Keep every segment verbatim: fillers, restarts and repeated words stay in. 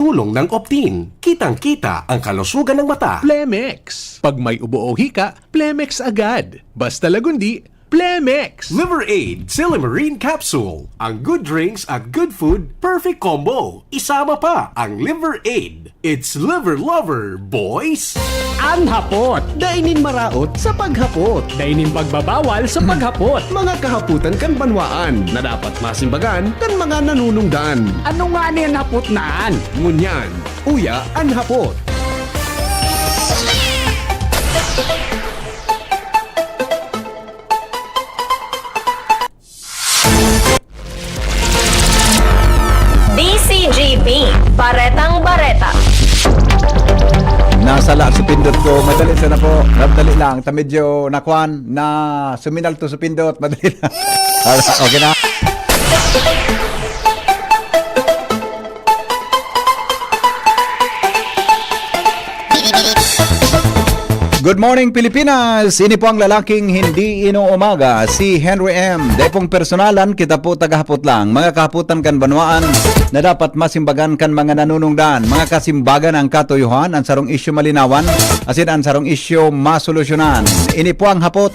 tulong ng Optin. Kitang-kita ang kalusugan ng mata. Plemex. Pag may ubo o hika, Plemex agad. Basta lagundi, Plemex. Liver Aid, Silimarin Capsule. Ang good drinks at good food, perfect combo. Isama pa ang Liver Aid. It's Liver Lover, boys! An hapot. Dai nin maraot sa paghapot. Dai nin pagbabawal sa paghapot. Mga kahapotan kan banwaan na dapat masimbagan kan mga nanunungdan. Ano ngani an hapot na an? Ngunyan, uya an hapot. D C G B, Baretang Bareta. Nasala si pindot ko. Madali sana po. Madali lang. Ta medyo nakwan na suminalto si pindot. Madali lang. Okay na. Good morning, Pilipinas! Ini po ang lalaking hindi inuumaga, si Henry M. Dai pong personalan, kita po tagahapot lang. Mga kahapotan kan banwaan na dapat masimbagan kan mga nanunungdan. Mga kasimbagan ang katuyohan, ang sarong isyu malinawan, asin ang sarong isyu masolusyonan. Ini po ang hapot,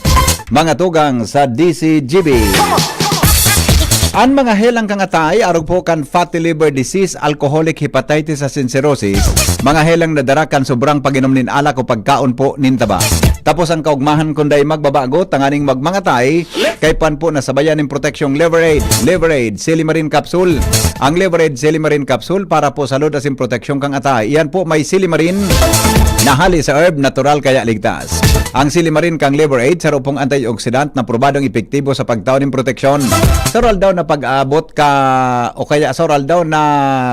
mga tugang sa D C G B. An mga helang kan atay, arog po kan fatty liver disease, alcoholic hepatitis asin cirrhosis, mga helang na dara kan sobrang pag-inom nin alak o pagkaon po nin taba. Tapos ang kaugmahan kun dai magbabago tanganing magmangatay, kaipuhan po na sabayan nin proteksyong Liver Aid, Liver Aid, Silimarin Capsule. Ang Liver Aid, Silimarin Capsule para po sa salud asin proteksyon kan atay. Iyan po may silimarin na hali sa herb, natural kaya ligtas. Ang silimarin kan Liver Aid, saro pong antioxidant na probadong epektibo sa pagtao nin proteksyon. Sa oral daw na pag-aabot ka, o kaya sa oral daw na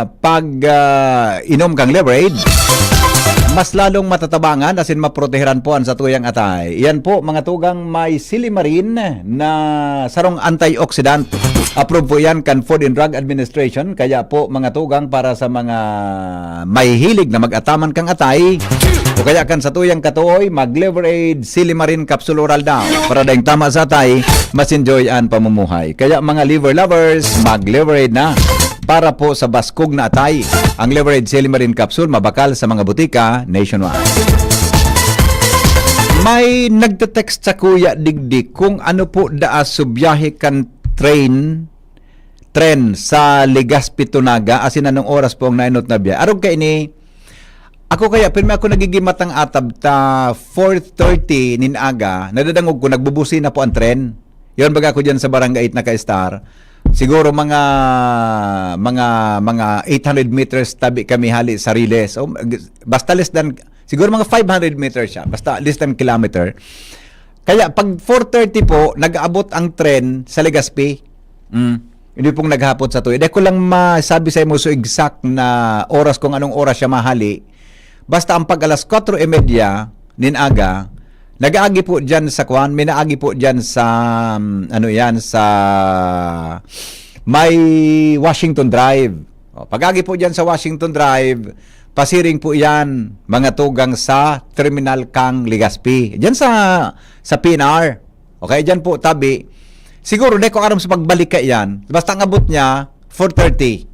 pag, ah, inom kan Liver Aid, mas lalong matatabangan asin maproteheran po an satuyang atay. Iyan po, mga tugang may silimarin na sarong antioxidant. Approve po iyan kan Food and Drug Administration. Kaya po, mga tugang, para sa mga mahihilig na mag-ataman kan atay, o kaya kan satuyang katuoy, mag-Liver Aid, Silimarin Capsule Oral daw. Para daing tama sa atay, mas enjoy an pamumuhay. Kaya mga liver lovers, mag-Liver Aid na. Para po sa baskog na atay, ang Liver Aid Silimarin Capsule mabakal sa mga butika nationwide. May nagte-text sa kuya digdi kung ano po daa sa biyahe kan train, tren sa Legazpi to Naga, asin anong oras po ang nainot na biyahe. Arog kaini, ako kaya, pirmi ako nagigimatang atab ta four thirty nin aga, nadadangog ko, nagbubusina po ang tren. Yon, baga ako dyan sa Barangay eight naka-star. Siguro mga, mga, mga eight hundred meters tabi kami hali sa Riles. O, basta less than, siguro mga five hundred meters siya. Basta less than kilometer. Kaya pag four thirty po, nag-aabot ang tren sa Legazpi. Mm. Hindi pong naghapot sa tuyo. Dahil ko lang masabi sa imo so exact na oras kung anong oras siya mahali. Basta ang pag alas kwatro y media nin aga, nag-aagi po dyan sa kwan, may naagi po dyan sa, um, ano yan, sa may Washington Drive. O, pag-agi po dyan sa Washington Drive, pasiring po yan, mga tugang sa terminal kang Legazpi. Dyan sa, sa P N R. Okay, dyan po, tabi. Siguro, di ko aram sa pagbalik ka yan. Basta ang abot niya, four thirty.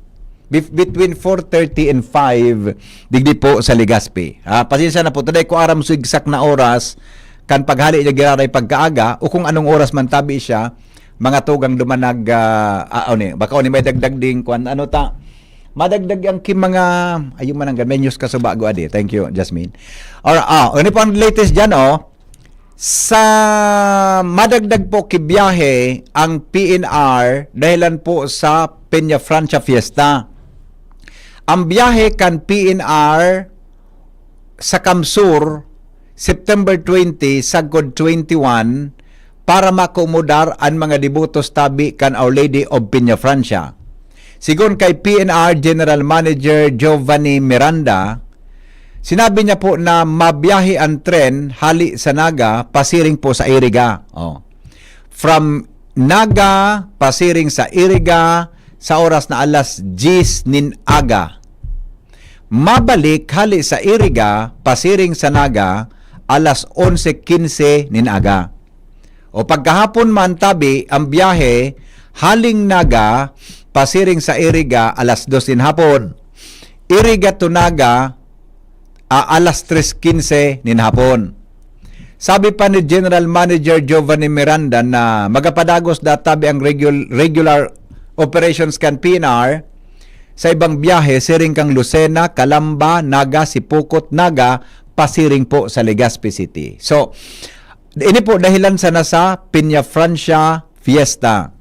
Be- between four thirty and five, digdi po sa Legazpi. Ah, pasensya na po, taday ko aram sa exact na oras, kan paghali niya giraray pagkaaga, o kung anong oras man tabi siya, mga tugang dumanag, ah, ah, ano eh, baka ni may dagdag ding kwan, ano ta, madagdag ang ki mga, ayun man ang may news ka sa bago, adi. Thank you, Jasmine. Or, ah, ano po ang latest dyan, oh? Sa madagdag po kibiyahe ang P N R dahilan po sa Peña Francia Fiesta. Ang biyahe kan P N R sa Kamsur, September twenty sagkod twenty-one, para maakomodar an mga debotos tabi kan Our Lady of Peña Francia. Sigon kay P N R General Manager Giovanni Miranda, sinabi niya po na mabiyahe ang tren hali sa Naga pasiring po sa Iriga. Oh. From Naga pasiring sa Iriga sa oras na alas diyes nin aga. Mabalik hali sa Iriga pasiring sa Naga alas onse quince nin aga. O pagkahapon man tabi ang biyahe haling Naga pasiring sa Iriga alas dos nin hapon. Iriga to Naga, ah, alas tres quince nin hapon. Sabi pa ni General Manager Giovanni Miranda na magapadagos da tabi ang regul-, regular operations kan P N R sa ibang biyahe, siring kang Lucena, Calamba, Naga, Sipocot, Naga, pasiring po sa Legazpi City. So, ini po dahilan sana sa Peña Francia Fiesta.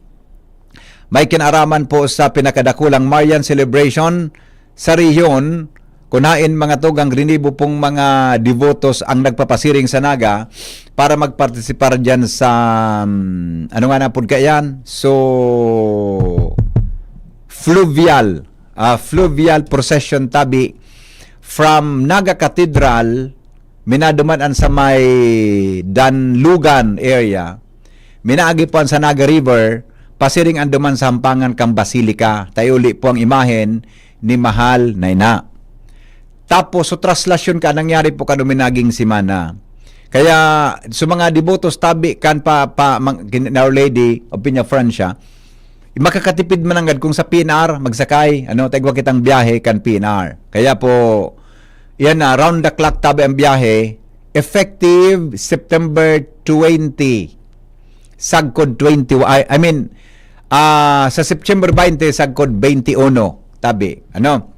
May kinaraman po sa pinakadakulang Marian Celebration sa rehiyon, kun hain mga tugang rinibo pong mga debotos ang nagpapasiring sa Naga para magpartisipar diyan sa, um, ano nga na pud kaiyan? So, fluvial, ah, fluvial procession tabi from Naga Cathedral, minaduman an sa may Danlugan area, minaagi po an sa Naga River, pasiring an duman sa hampangan kan Basilica, ta iuli po ang imahen ni Mahal na Ina. Tapos, so traslasyon ka, nangyari po kano minaging semana. Kaya, sa mga debotos tabi kan pa, pa mang, kin-, Our Lady of Peña Francia, makakatipid man nanggad kung sa P N R magsakay, ano, ta igwa kitang biyahe kan P N R. Kaya po, yan na, round the clock tabi ang biyahe, effective September twenty, sagkod twenty, I, I mean, ah, sa September twenty, sagkod twenty-one, tabi, ano?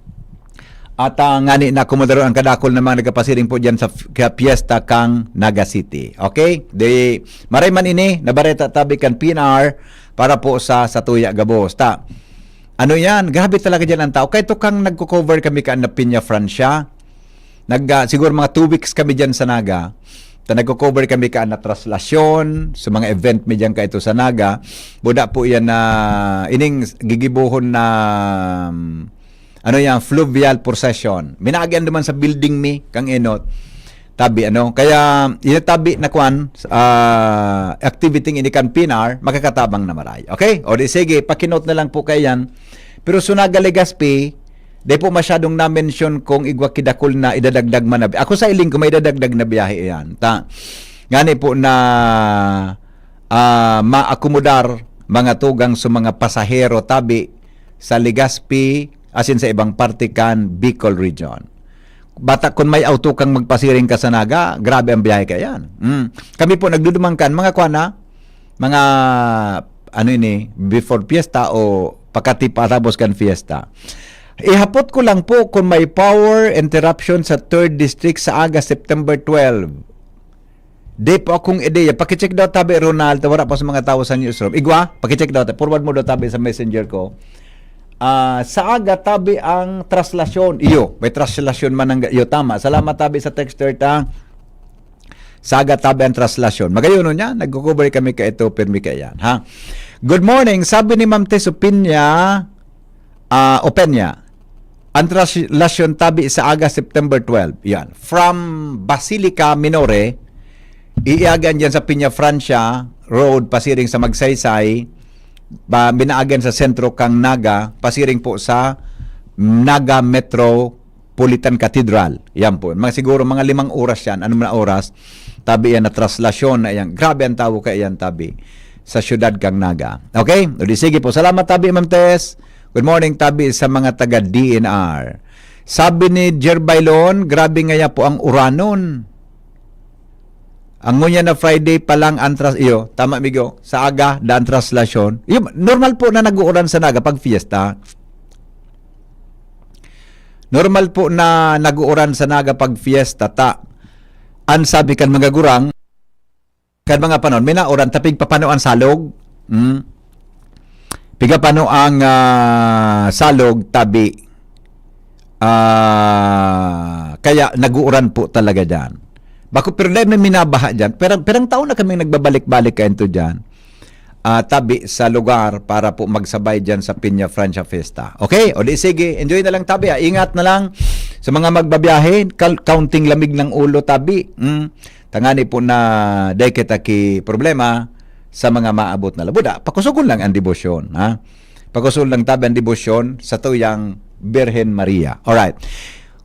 At, ah, ngani na akomodaron ang kadakul na mga nagapasiring po diyan sa f-, ka piyesta kang Naga City. Okay? Di, maray man ini, nabareta tabi kan P N R para po sa, sa tuya gabos. Ta, ano yan? Grabe talaga diyan ang tao. Kaya to kang nagko-cover kami kan na Peña Francia. Nag, ah, siguro mga two weeks kami diyan sa Naga. Ta nagko-cover kami kan na traslasyon, sa mga event mi diyan kaito sa Naga. Buda po yan na ining gigibohon na, um, ano yan, fluvial procession. Minaagi an duman sa building mi, kang enot. Tabi, ano? Kaya, yung tabi na kwan, ah, activity ini kan P N R, makakatabang na maray. Okay? O di sige, pakinote na lang po kaya yan. Pero sa Naga Legazpi, di po masyadong na-mention kung igwa kidakul na idadagdag man na bi-, ako sa iling ko, may idadagdag na biyahe yan. Ta, ngani po na, ah, maakomodar mga tugang sa mga pasahero tabi sa Legazpi, asin sa ibang parte kan Bicol Region. Bata, kun may auto kang magpasiring ka sa Naga, grabe ang biyahe kaiyan. Mm. Kami po nagduduman kan mga kwan na, mga, ano ini, before fiesta o pakati patapos kan fiesta. Ihapot ko lang po kung may power interruption sa third District sa aga September twelve. Di po akong ideya. Paki-check daw tabi, Ronald, wala pa sa mga tao sa newsroom. Igwa, paki-check daw, forward mo daw tabi sa messenger ko. Ah, sa aga tabi ang traslasyon. Iyo, may traslasyon man ang, iyo, tama. Salamat tabi sa texter ta. Sa aga tabi ang traslasyon. Magayon niya, nagko-cover kami ka ito, pirmi ka yan, ha? Good morning. Sabi ni Ma'am Tess Opinya, ah, Openya, ang traslasyon tabi sa aga September twelve. Yan. From Basilica Minore, iiagan dyan sa Peña Francia Road, pasiring sa Magsaysay, ba, binaagan sa sentro kang Naga, pasiring po sa Naga Metropolitan Cathedral. Yan po. Mga siguro mga limang oras yan. Ano na oras? Tabi yan na traslasyon na yan. Grabe ang tao kaya yan, tabi. Sa siyudad kang Naga. Okay? O di sige po. Salamat, tabi, Ma'am Tess. Good morning, tabi sa mga taga D N R. Sabi ni Jer Bailon, grabe ngaya po ang uranon. Ang ngunyan na Friday pa lang ang tras-, iyo, tama, migo, sa aga, daan traslasyon. Iyo, normal po na nag-uuran sa Naga pag fiesta. Normal po na nag-uuran sa Naga pag fiesta, ta. An sabi kan mga gurang, kan mga panon, may nauran, tapig papano ang salog. Hmm? Piga pano ang, ah, salog, tabi. Ah, kaya nag-uuran po talaga dyan. Bako, pero dahil may minabaha dyan, perang, perang taon na kami nagbabalik-balik kayo dyan. Ah, tabi sa lugar para po magsabay dyan sa Peña Francia Fiesta. Okay? O di sige, enjoy na lang tabi, ah. Ingat na lang sa mga magbabiyahe, kal-, counting lamig ng ulo, tabi. Hmm? Tangani po na dai kita ki problema sa mga maabot na labuda. Pakusugon lang ang debosyon, ha? Pakusugon lang tabi ang debosyon sa tuyang Birhen Maria. Alright.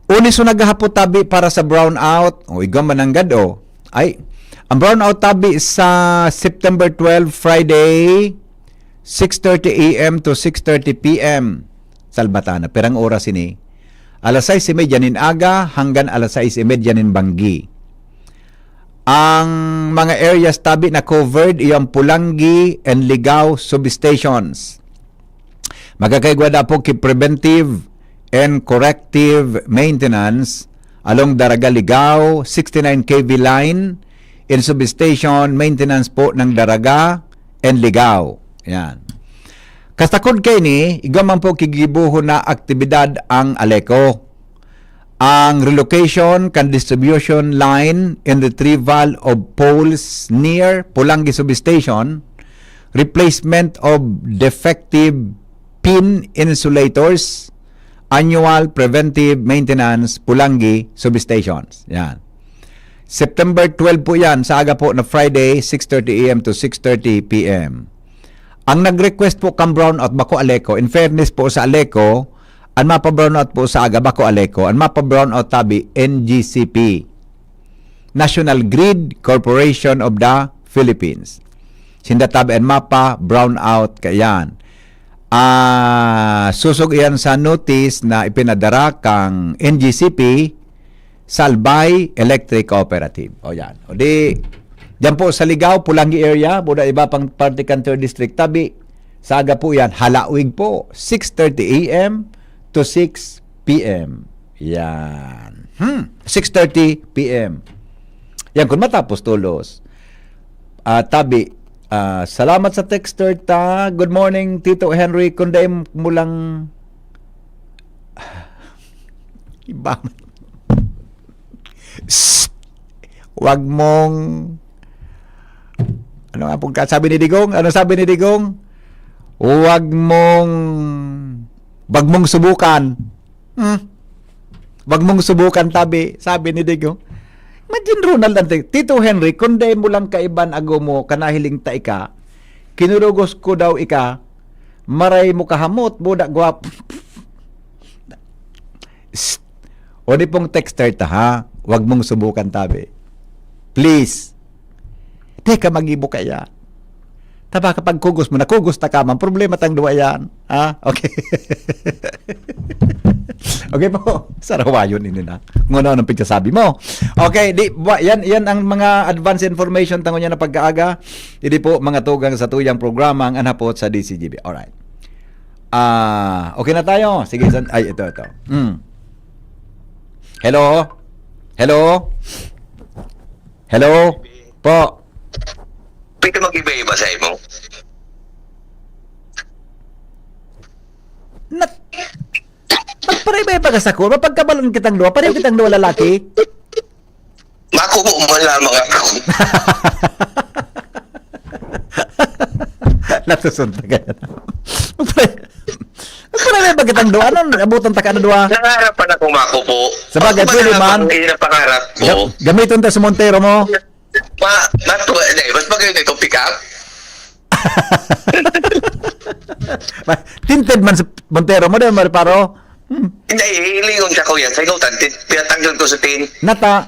Uni so naghahapot tabi para sa brownout. O, igwa mananggad, o. Ay, ang brownout tabi sa September twelve, Friday, six thirty A M to six thirty P M. Salbatana. Pirang oras ini? alas sais y media nin aga hanggang alas sais y media nin banggi. Ang mga areas tabi na covered iyo ang Pulangi and Ligao substations. Magkakaigwa da po ki preventive and corrective maintenance along Daraga, Ligao, sixty-nine K V line in substation maintenance po ng Daraga and Ligao. Yan. Kasakod kaini, igwa man po ki gigibohon na aktibidad ang ALECO. Ang relocation kan distribution line and retrieval of poles near Pulangi Substation, replacement of defective pin insulators, annual preventive maintenance, Pulangi Substations. Yan. September twelve po yan, sa aga po na Friday, six thirty A M to six thirty P M. Ang nag-request po kan brownout, bako ALECO. In fairness po sa ALECO, ang mapa-brownout po sa aga, bako ALECO. Ang mapa-brownout tabi, N G C P. National Grid Corporation of the Philippines. Sinda tabi ang mapa-brownout kaiyan. Ah, sosog iyan sa notice na ipinadara kan N G C P sa Albay Electric Cooperative. O yan. O di, diyan po sa Ligao, Pulangi area, buda iba pang parte kan third district, tabi, sa aga po yan, halawig po, six thirty A M to six P M. Yan. Hmm, six thirty P M. Yan, kung matapos tulos. Ah, tabi, ah, salamat sa texter ta. Good morning, Tito Henry. Kung dai mo lang iba. Shh! Wag mong, ano nga pong ka-, sabi ni Digong? Ano sabi ni Digong? Wag mong, wag mong subukan. Hmm? Wag mong subukan, tabi, sabi ni Digong. Imagine, Ronald, ante, Tito Henry, kung dai mo lang kaiban ago mo, kanahiling ta ika, kinurugos ko daw ika, maray mo kahamot, buda gwap. Shh! O di pong texter ta, ha? Wag mong subukan, tabi. Please. Di ka mag-ibo kaya. Taba, kapag kugos mo, nakugos ta ka man, problema tang duwa yan. Ha? Okay. Okay po. Sarawayon ini na. Kung ano-anong pigsasabi mo. Okay, di, wa-, yan, yan ang mga advance information tango niya na pagkaaga. Hindi po, mga tugang sa tuyang programa, ang anhapot sa D C G B. Alright. Ah, okay na tayo. Sige, san-, ay, ito, ito. Mm. Hello? Hello? Hello? Po. Pwede mag-iba-iba sa imo? Nat-, magpaiba-iba ka sa ko. Mapagkabalan kitang duwa. Pareho kitang duwa lalaki. Makubo mo lamang ako. Natusunta ka na. Magpaiba-iba kitang duwa. Anong abutan ta ka na duwa? Nangarap pa na kung makubo. Sa bagay, pwede man. Ang pangarap ko. Ga-, gamiton ta sa Montero mo. Ma-, matuwa, hindi. Mas magayon itong pick up. Tinted man sa Montero mo, di ba, Mariparo? Hmm. Hindi, hilingon siya, kuya. Sa ikaw, tan-, tin-, pinatanggal ko sa tin. Nata.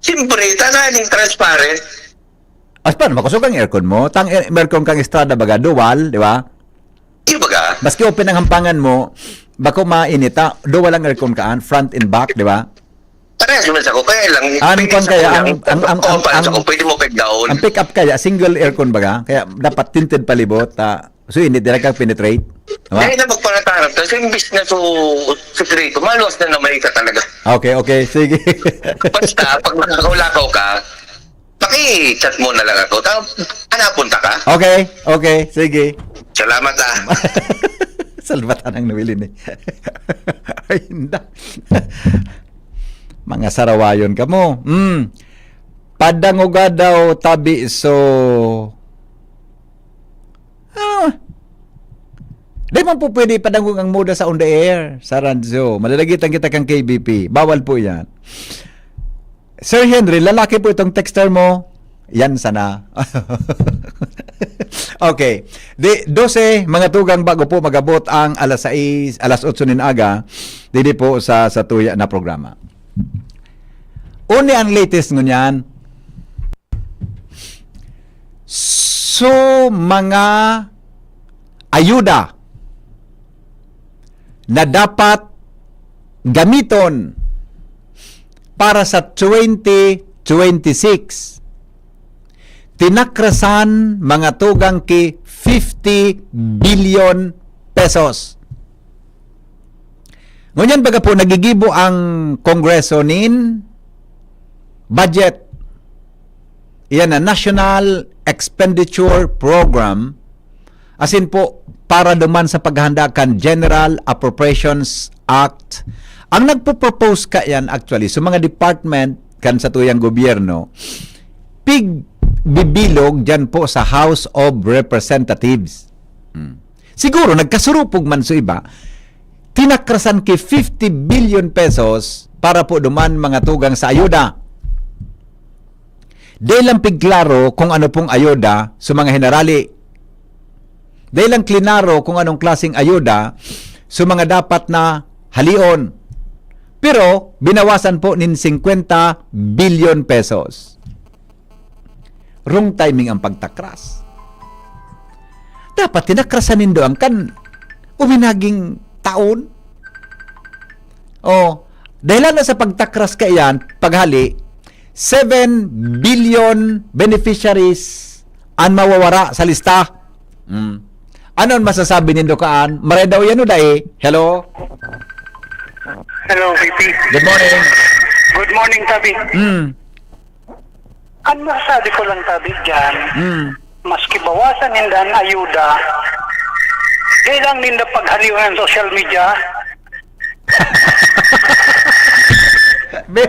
Siyempre, tanganing transparent. As pa, makusog ang aircon mo. Tang air-, aircon kang Estrada, baga, dual, di ba? Di ba ka? Maski open ang hampangan mo, bako mainit, ha? Dual ang aircon kaan, front and back, di ba? Parehas naman sa ko, kaya lang, ang pwede kwan sa kaya, kulang, ang, ang, ang, ang, ang, sa ko, pwede mo peg down. Ang pick up kaya, single aircon baga? Kaya dapat tinted palibot, ta, so hindi, direct kang penetrate. Diba? Dahil na magparatarap, kasi imbis na so, sekreto, maluwas na naman ka talaga. Okay, okay, sige. Basta, pag makalakaw-lakaw ka, paki-chat mo na lang ako. Ta-, hanapon ta ka? Okay, okay, sige. Salamat, ah. Salbatan ang nawilin eh. Ay, hindi. Mga sarawayon ka mo. Mm. Padangoga daw tabi so. Ah. Di man po pwede padangog ang moda sa on the air, sa radyo. Malalagitan kita kang K B P. Bawal po yan. Sir Henry, lalaki po itong texter mo. Yan sana. Okay. Di, dose, mga tugang, bago po magabot ang alas sais, alas otso nin aga, didi po sa, sa tuya na programa. Uni ang latest ngunyan. So, mga ayuda na dapat gamiton para sa twenty twenty-six. Tinakrasan mga tugang ki fifty billion pesos. Ngunyan baga po, nagigibo ang Kongreso nin budget. Iyan na National Expenditure Program, asin po para duman sa paghahanda kan General Appropriations Act. Ang nagpo-propose kaiyan actually, so mga department kan satuyang gobyerno, pigbibilog diyan po sa House of Representatives. Hmm. Siguro nagkasurupog man sa iba, tinakrasan ki fifty billion pesos para po duman mga tugang sa ayuda. Dai lang pigklaro kung ano pong ayuda sa mga hinarali. Dai lang klinaro kung anong klaseng ayuda sa mga dapat na halion. Pero binawasan po nin singkwenta bilyon pesos. Wrong timing ang pagtakras. Dapat tinakrasan nindo ang kan ubinaging taon. Oh, dahilan na sa pagtakras kaiyan, paghali, seven billion beneficiaries an mawawara sa lista. Mm. Ano an masasabi nindo kaan? Maray daw yan o dai? Hello? Hello, V P. Good morning. Good morning, Tabi. Mm. Ang masasabi ko lang, Tabi, dyan, Mm. maski bawasan ninda an ayuda, di lang ninda paghaliwan ang social media. Be,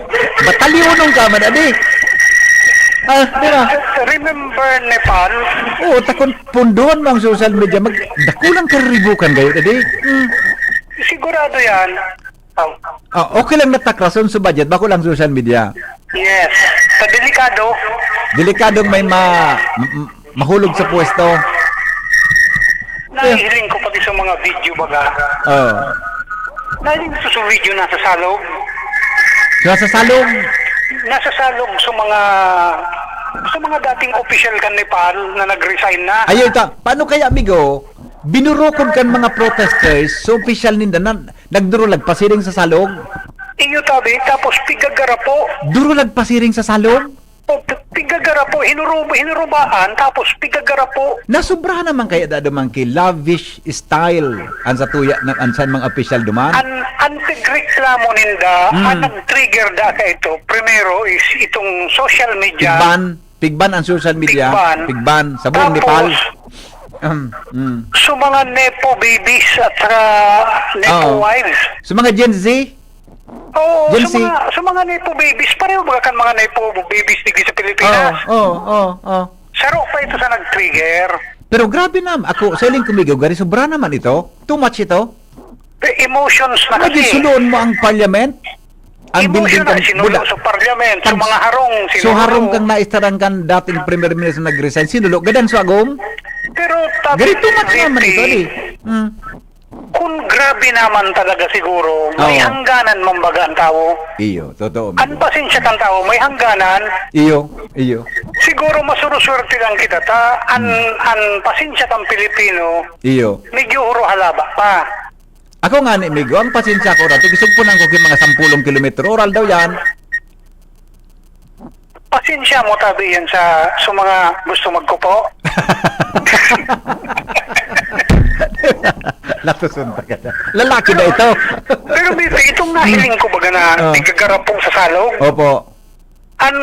batalyonon ka man, adi. Ah, di ba? Remember Nepal? Oo, takon punduhan mo ang social media, mag dakulang kariribukan kayo, adi. Mm. Sigurado yan. Oh. Ah, okay lang natakrason sa budget, bako lang social media. Yes. Sa delikado, Delikadong may ma, m- m- mahulog sa pwesto. nahihiling ko pati sa mga video baga. Oh. Nahiling ko sa video nasa salog. Nasa salog. Nasa salog sa mga sa mga dating opisyal kan Nepal na nag-resign na. Ayaw ta. Paano kaya, amigo? Binurukod kan mga protesters, so official ninda na nagdurulag pasiring sa salog. Iyo, Tabi, tapos pigagarapo. Durulag pasiring sa salog? O, pigagarapo, hinuruba, hinurubaan, tapos pigagarapo. Nasobrahan naman kaya dado man ki lavish style an sa tuya na an sa mga opisyal duman? An, an pigreklamo ninda, Mm. an nag-trigger da ka ito, primero is itong social media. Pigban, pigban ang social media. Pigban. Pigban sa buong Tapos, Nepal. Um, mm. So mga nepo babies at saka nepo Oo. wives. So mga Gen Z? Oo, Gen sa Z. mga, sa mga nepo babies, pareho ba kan mga nepo babies digdi sa Pilipinas? Oo, oo, oo. Saro pa ito sa nag-trigger. Pero grabe na, ako, sa iling kumigaw, gari, sobra naman ito. Too much ito. The emotions na Lagi kasi. Suluon mo ang parliament? Ang Emotion building na kan sinulo buda- sa parliament, sa Pag- mga harong, So sinulo. harong kang naistarang kan dating Premier Minister nag-resign, sinulo, gadan sa agom? Pero tabi Gari, too much naman ito, di? Mm. Kung grabe naman talaga siguro, may Oo. hangganan man baga ang tao. Iyo, totoo. Ang pasensya kan tao, may hangganan. Iyo, iyo. Siguro masuruswerte lang kita ta, an, Hmm. an pasensya kan Pilipino, Iyo. medyo huro halaba pa. Ako nga ni Migo, ang pasensya ko dati, gisugpunan ko ki mga sampulong kilometro, oral daw yan. Pasensya mo tabi yan sa, sa mga gusto magkupo. Latuson pa ka na. Lalaki na ito. Pero may itong nahiling ko baga na Oh. Tigagarapong sa salog. Opo. Ang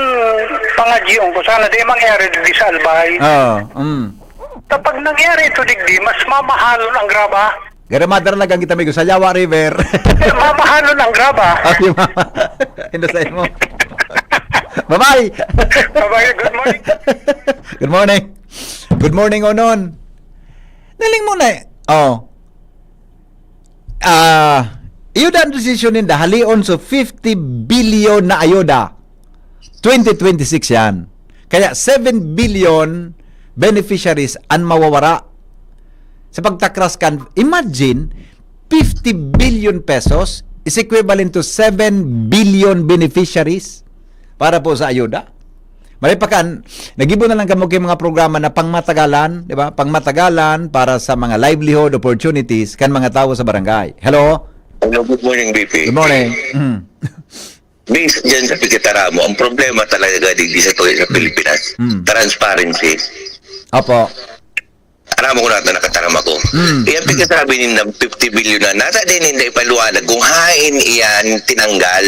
pangadyion ko, sana di mangyari digdi sa Albay. Oo. Mm. Kapag nangyari ito digdi, mas mamahalon ang graba. Garamadar na gang kita, Migo, sa Yawa River. Mamahalon ang graba. Okay, mama. Hindi sa imo. Bye-bye. Bye-bye. Good morning. Good morning. Good morning, Onon. Naling mo na eh. Oh. Ah, iyo dan desisyon ninda, halion so fifty billion na ayuda. Twenty twenty-six yan. Kaya seven billion beneficiaries an mawawara sa pagtakras kan. Imagine, fifty billion pesos is equivalent to seven billion beneficiaries para po sa ayuda. Malay pa kan, nagibo na lang kamo kay mga programa na pangmatagalan, di ba? Pangmatagalan para sa mga livelihood opportunities kan mga tawo sa barangay. Hello? Hello, good morning, B P. Good morning. Mm. Based dyan sa pagkatara mo, ang problema talaga digdi sa, sa Pilipinas, Mm. transparency. Opo. Aram mo kung nato nakataram ako. Mm. Iyang pagkasabi ninda fifty billion na, nata din ninda ipaliwanag kung hain iyan tinanggal.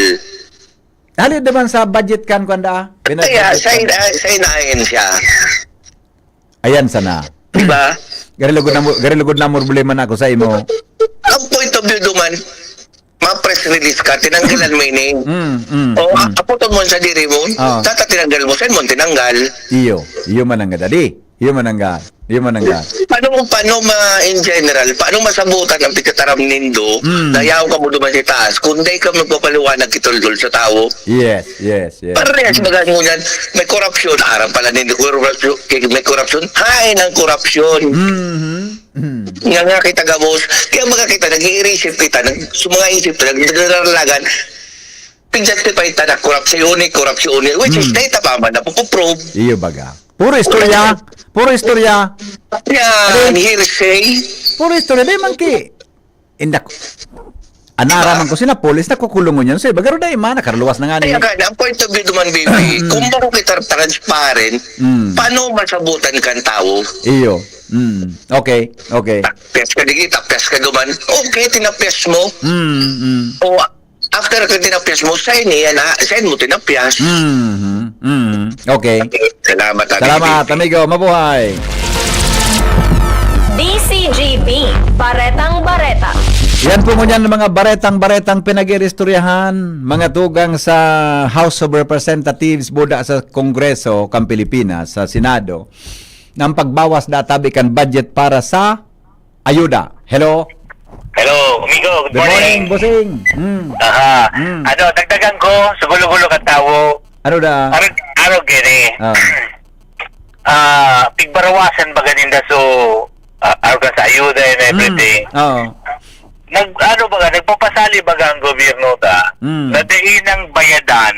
Hali naman sa budget kan, kuwan da, ah? Kaya, Pinag-budget sa kan. ina-, sa inahin siya. Ayan sana. Diba? Gari lugod na mo, gari lugod na mo problema na ako sa imo. Ang point of view duman, ma-press release ka, tinanggalan mo ini. Mm, mm, O, mm. a-, aputon mo sa diri mo, Ah. tata tinanggal mo, saan mo tinanggal? Iyo, iyo man ang gadadi. Iyo man ang ga-, iyo man ang ga-. Paano mo, paano ma, in general, paano masabutan ang pagkataram nindo Mm. na yaon ka mo duman sa taas, kung dai ka magpapaliwanag kitulgol sa tao? Yes, yes, yes. Parehas, Mm. baga ngunyan, may korupsyon, aram pala nindo korupsyon, may korupsyon, hain ang korupsyon. Mhm. Mm. Nga nga kita gabos, kaya mga kita, nag-i-erase kita, nag-, sa mga isip, nagdadalagan, pig-justify ta na korupsyon ni, korupsyon ni, which is, Mm. dahil tama man, napupuprove. Iyo baga. Puro istorya. Puro istorya. Yan, Ano? hearsay. Puro istorya. Di man ki-, indak-, anaraman ko sina polis, nakukulungon yan. So, bagaro na ima, nakaraluwas na nga ni. Kaya ka, ang point of view duman, B P, Mm. kung bako kita transparent, Mm. paano masabutan kan tao? Iyo. Mm. Okay, okay. Tapyas ka digi, tapyas ka duman. Okay, tinapyas mo. Mm, mm. O, after ka tinapyas mo, sign niya na, sign mo tinapyas. Mm, mm. Okay. Salamat, amigo. Salamat, amigo. Mabuhay. D C G B, Baretang Bareta. Yan po ngunyan ang mga baretang-baretang pinag-iristoryahan, mga tugang sa House of Representatives, buda sa Kongreso kan Pilipinas, sa Senado, ng pagbawas databi kan budget para sa ayuda. Hello? Hello, amigo. Good Good morning, morning. Bossing. Mm. Aha. Mm. Ano, dagdagan ko, sa gulo-gulo kan tawo. Ano da? Arog, arog yan eh. Ah. Ah, pigbarawasan baga ninda so, ah, arog sa ayuda and Mm. everything. Oo. Nag, ano baga, nagpapasali baga ang gobyerno ta, Mm. na dai nang bayadan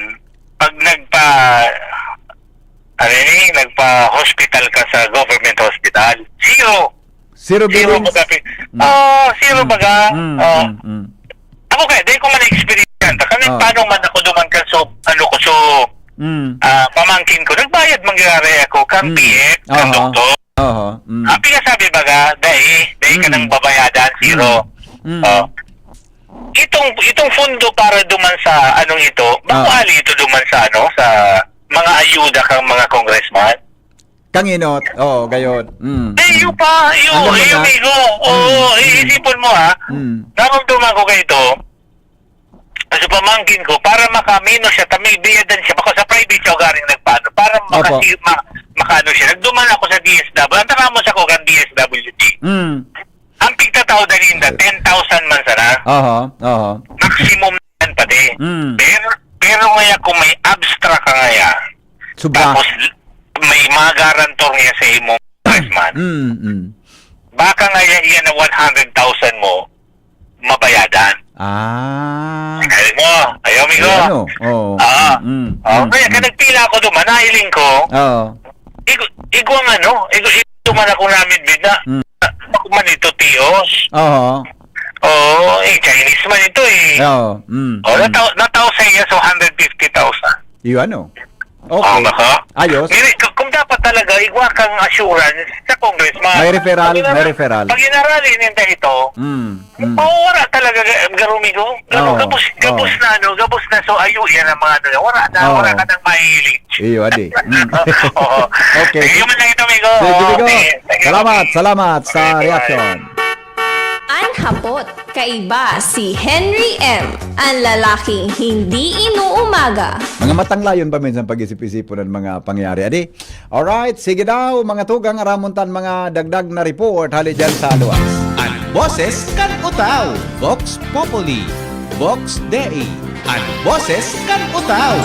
pag nagpa, ano ni, nagpa-hospital ka sa government hospital. Zero. Zero Zero billing. baga pi-, Mm. oh, zero Mm. baga. Mm, Oh. mm, mm. Ako kaya, dahil ko man na-experience yan. Kami, Oh. paano man ako duman kan so, ano ko, so, Mm. ah, pamangkin ko, nagbayad mangyari ako, kan Mm. B F, kan Aha. doktor. Aha. Mm. Ang pinasabi baga, dai, dai ka Mm. nang babayadan, zero. Mm. Mm. Oh. Itong, itong fundo para duman sa anong ito, bako Ah. ali ito duman sa ano, sa mga ayuda kang mga congressman? Kanginot. Oo, gayod. Mm, Ay, mm. yung pa, yung, Ano yung ba? amigo. Oo, Mm, mm. iisipon mo, ha? Mm. Naramdaman ko kayo ito. Sa pamangkin ko, para makamenos siya, ta may biyadan siya, bako sa private siya garing nagpaano, para Opo. makasi-, ma-, makaano siya. Nagduman ako sa D S W, ang tanga mo sa ko kan D S W D. Mm. Ang pigtatao dali na, ten thousand man sana. Aha, aha. Maximum yan pati. Mm. Pero, pero ngaya kung may abstract ka ngaya, Sobra. tapos may mga guarantor ngaya sa imo, man. Mm, mm. Baka ngaya iyan na one hundred thousand mo, mabayadan. Ah. Ay mo, ayaw, amigo. Ay, ano? Oo. Ah. Mm, mm, Oh, mm, kaya mm. ka nagpila ako duman, nahiling ko. Oo. Igo, igo ang ano, igo, igo man ako namin, bida. Mm. Ako man ito, T Os. Oo. Oo, eh, Chinese man ito eh. Oo. Mm, Oh, mm. nataw-, nataw sa iya sa hundred fifty thousand. Iyo, ano? Okay. Oh, baka? Ayos. Ngiri, k-, kung dapat talaga, igwa kang assurance sa congressman. May referral, Pag inara-, may referral. pag inarali ninda ito, Mm, mm. mawawara talaga, ga-, garumigo. Garo-, Oo, gabos, gabos oo. na, ano, gabos na. So, ayo, yan ang mga, ano, wala na, Oo. wala ka nang mahihiling. Iyo, adi. Mm. Oo. Okay. Sige, yun lang ito, amigo. Sige, amigo. Okay. Thank you. Salamat, salamat sa Okay, bye. reaction. An hapot, kaiba si Henry M, ang lalaking hindi inuumaga. Mga matanglayon pa minsan pag-isip-isipon ang mga pangyayari. Adi? Alright, sige daw, mga tugang, aramon tan mga dagdag na report hali dyan sa luwas. An boses kan Utao, Vox Populi, Vox Dei, an boses kan Utao.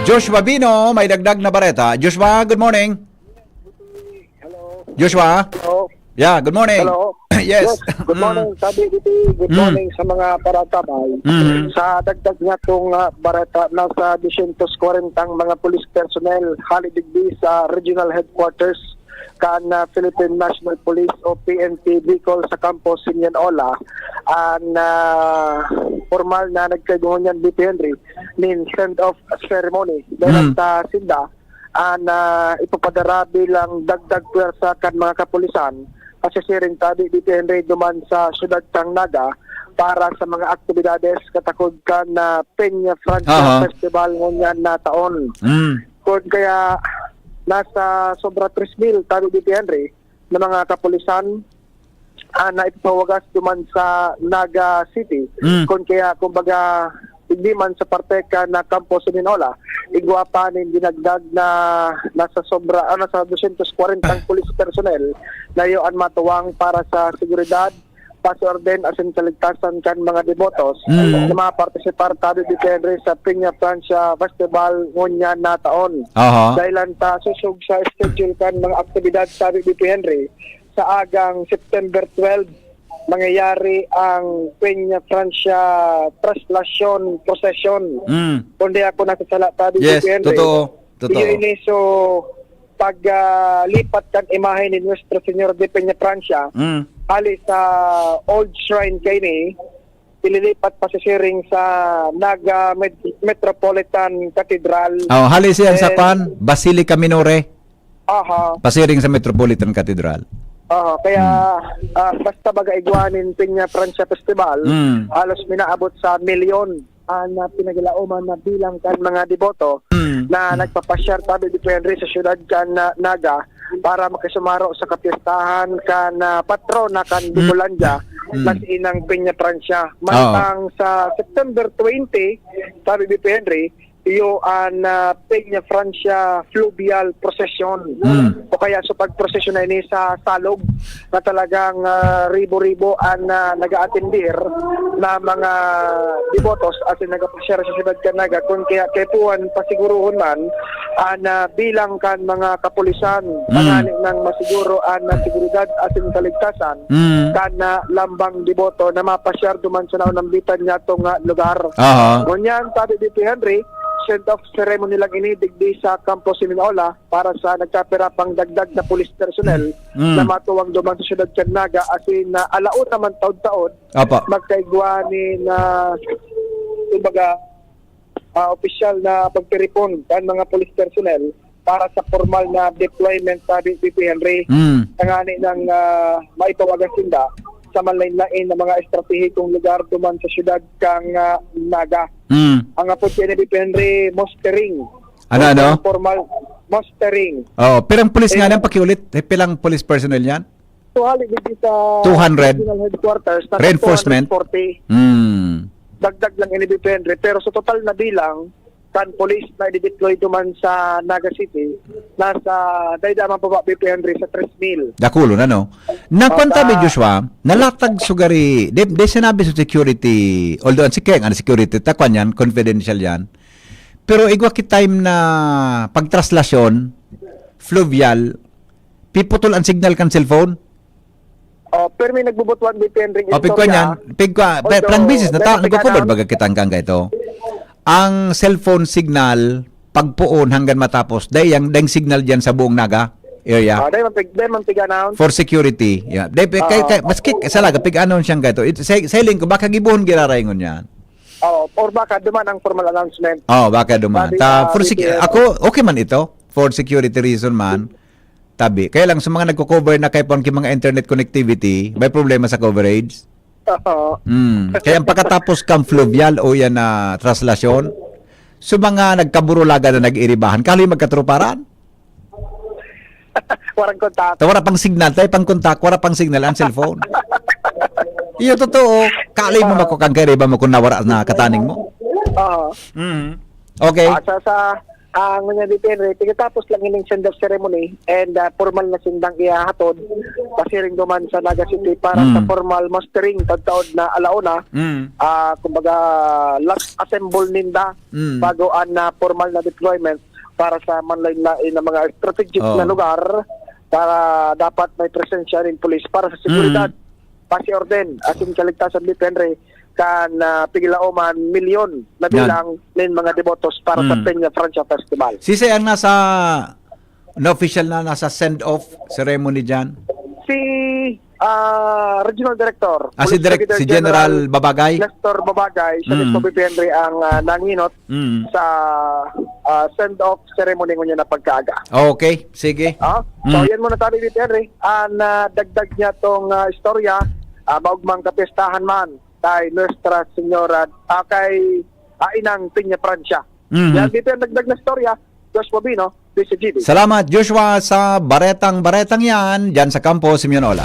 Joshua Bino, may dagdag na bareta. Joshua, good morning. Hello. Joshua? Hello. Yeah, good morning. Hello. Yes. Yes, good Mm. morning, Sabi Diti. Good Mm. morning sa mga paratabay. Mm. Sa dagdag nga tong, ah, bareta, nasa dosyentos kwarentang mga police personnel hali digdi sa regional headquarters kan, ah, Philippine National Police o P N P Bicol sa Campo Sinyan Ola an, ah, pormal na nagkaigwa ngunyan, D P Henry, nin send-off ceremony. Dahil Mm. sa sinda, an, ah, ipapadara bilang dagdag pwersa kan mga kapulisan, pasisiring tabi, D P Henry, duman sa siyudad kan Naga para sa mga aktibidades katakod kan, ah, Peña Francia Aha. Festival ngunyan na taon. Mm. Kun kaya nasa sobra tres mil, tabi, D P Henry, na mga kapulisan, ah, na ipapawagas duman sa Naga City. Mm. Kun kaya, kumbaga, hindi man sa parte kan Campo Seminola, igwa pa nin dinagdag na nasa sobra, ah, nasa dosyentos kwarenta ang police personnel na iyo an matuwang para sa seguridad, pasiorden asin kaligtasan kan mga debotos Mm. na mapartisipar tabi, D P Henry, sa Peña Francia Festival ngunyan na taon. Aha. Dahil lang ta susog sa schedule kan mga aktibidad tabi, D P Henry, sa agang September twelve, mangyayari ang Peña Francia Traslacion Procession. Mm. Kundi ako nasasala tabi, Yes, D P Henry. totoo. Totoo. Iyo ini, so, pag, ah, lipat kan imahe ni Nuestro Señor de Peña Francia, Mm. hali sa old shrine kaini, ililipat pasisiring sa Naga Met-, Metropolitan Cathedral. Oh, hali siya sa And kwan, Basilica Minore. Aha. Pasiring sa Metropolitan Cathedral. Aha, kaya, Hmm. ah, basta baga igwa nin Peña Francia Festival, Hmm. halos minaabot sa milyon ang, ah, pinagilaoman na bilang kan mga deboto Hmm. na Hmm. nagpapasyar tabi, D P Henry, sa siyudad kan, ah, Naga para makisumaro sa kapyestahan kan, ah, patrona kan Hmm. Bicolandia Hmm. na si Inang Peña Francia. Oo. Mantang sa September twenty, tabi, D P Henry, iyo an, ah, Peña Francia Fluvial Procession. Mm. O kaya sa pagprosesyon na ini sa Salog na talagang, ah, ribo-ribo an, ah, nag-aatendir na mga debotos asin nagapasyar sa siyudad kan Naga. Kun kaya kaipuhan pasigurohon man an, ah, bilang kan mga kapulisan, Mm. tanganing masiguro an, ah, seguridad asin kaligtasan Mm. kan, ah, lambang deboto na mapasyar duman sa naunambitan niyatong, ah, lugar. Aha. Ngunyan, tabi, D P Henry, send-off ceremony lang ini digdi sa Campo Seminola para sa nagkapira pang dagdag na police personnel Mm. na matuwang duman sa siyudad kan Naga, asin na alaon naman taon-taon Apa. magkaigwa ni na, kumbaga, ah, opisyal na pagtiripon kan mga police personnel para sa formal na deployment, tabi, D P Henry. Mm. Tangani nang, ah, maipawagas sinda sa manlain-lain na mga estratehikong lugar duman sa siyudad kan, ah, Naga. Mm. Ang apod kaini, D P Henry, mustering. Ano, ano? Formal mustering. Oh, pirang pulis nga Eh, yan, pakiulit? Eh, pilang police personnel yan? So, hali digdi sa Two hundred? Regional Headquarters, nasa Reinforcement? two hundred forty. Hmm. Dagdag lang ini, D P Henry. Pero sa total na bilang, kan police na i-deploy duman sa Naga City, nasa, dai-dai man pa ba, D P Henry, sa tres mil. Dakulo na, no? Nakwan Opa. tabi, Joshua, nalatag sugari, di, di sinabi sa security, although ang security, ang security, takwan yan, confidential yan. Pero igwa ki time na pagtraslasyon, fluvial, piputol ang signal kan cellphone. Oh, pero may nagbubutuan, D P Henry, Oh, pigkwa istorya. niyan, pigkwa, pe-, Although, pirang beses na ta-, dahil nagko-cover piganaon. baga kita hanggang kaito. Ang cellphone signal, pagpoon hanggang matapos, dai yang, dai signal diyan sa buong Naga area. Ah, dai man pig-, dai man pig-announce. For security. Yeah. Dai, pe-, kay, Oo. kay, maski, salaga, pig-announce siyang kaito. It, sa, sa hiling ko, baka gibuhon giraraingon yan. Oo, or baka duman ang formal announcement. Oh, baka duman. Sabi Ta, nga, for sec-, B P N. ako, okay man ito. For security reason man. Tabi. Kaya lang, sa mga nagko-cover na kay pang mga internet connectivity, may problema sa coverage. Oo. Mm. Kaya ang pagkatapos kang fluvial o yan na traslasyon, sa mga nagkaburulagan na nag-iribahan, kaloy magkatruparan. Warang kontak. Ta wala pang signal, tayo pang kontak, wala pang signal ang cellphone. Iyo, totoo. Kaloy mo Ah. mako kang kariba mo kung nawara na kataning mo. Oo. Mhm. Okay. Ah, sa, sa, ah, ngunyan, D P N, pagkatapos lang ining send-off ceremony and, ah, formal na sindang ihahatod, pasiring duman sa Naga City para sa Mm. formal mustering, tagtaod na alauna, Mm. ah, kumbaga, last assemble ninda Mm. bago ang, ah, formal na deployment para sa manlain-lain na mga strategic Oo. na lugar para dapat may presensya nin pulis para sa seguridad, Mm. pasiorden, asin kaligtasan ni Henry kan, ah, piglaoman milyon na Yan. bilang nin mga debotos para sa Mm. Peña Francia Festival. Sisay ang nasa Na official na nasa send-off ceremony dyan? Si ah, Regional Director, Ah, si Police Direk, Brigadier si General Babagay? Nestor Babagay, siya Mm. mismo, B P Henry, ang ah, nanginot Mm. sa ah, send-off ceremony ngunyan na pagkaaga. Okay, sige. Ah, so Mm. yan muna tabi, B P Henry. Ang ah, dagdag niya tong ah, istorya, ah, maugmang kapistahan man kay Nuestra Señora, ah, kay ah, Inang Peña Francia. Mhm. Yan, B P Henry, dagdag na istorya. Josh Bobino, D C G B. Salamat, Joshua, sa baretang-baretang yan. Dyan sa kampo, Simeon Ola.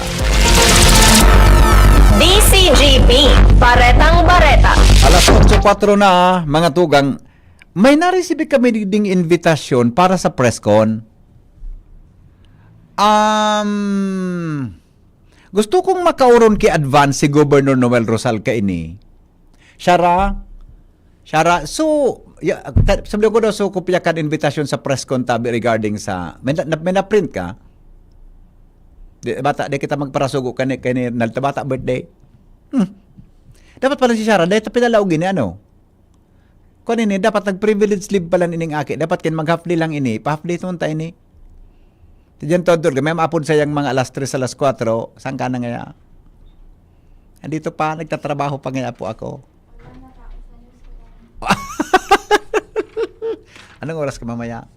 D C G B, Baretang Bareta. Alas otso kwatro na, mga tugang. May naresibi kami ding invitasyon para sa press con. Um, gusto kong makauron ki advance si Governor Noel Rosal kaini. Siya ra, siya ra. So, ya, ta, sabi ko daw, so, kopya kan invitasyon sa press con tabi regarding sa, may, na, may na-print ka? Di, bata, di kita magparasugo kani, kani, nalta bata birthday. Hmm. Dapat pala si Sarah, dahil pinalaog ini, ano? Kung ini, dapat nag-privilege leave pala nining aki. Dapat kin mag-half day lang ini, pa-half day tunta ini. Ti diyan todo, may maapod sayang mga alas tres, alas kwatro, saan ka na ngaya? Andito pa, nagtatrabaho pa ngaya po ako. Anong oras ka mamaya?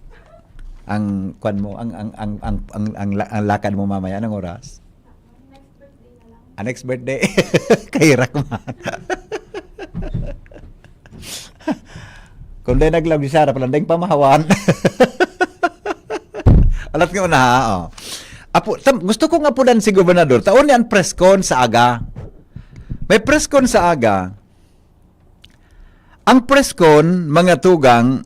Ang kwan mo, ang ang ang ang ang, ang, la- ang lakad mo mamaya, anong oras? Ang next birthday. Kahirak man. Kung dahil naglaog si Sarah, palanding pamahawan. Alat nga una, ha, oh. Apo, tam, gusto kong apudan si Gobernador. Taon ni ang press con sa aga. May press con sa aga. Ang press con, mga tugang,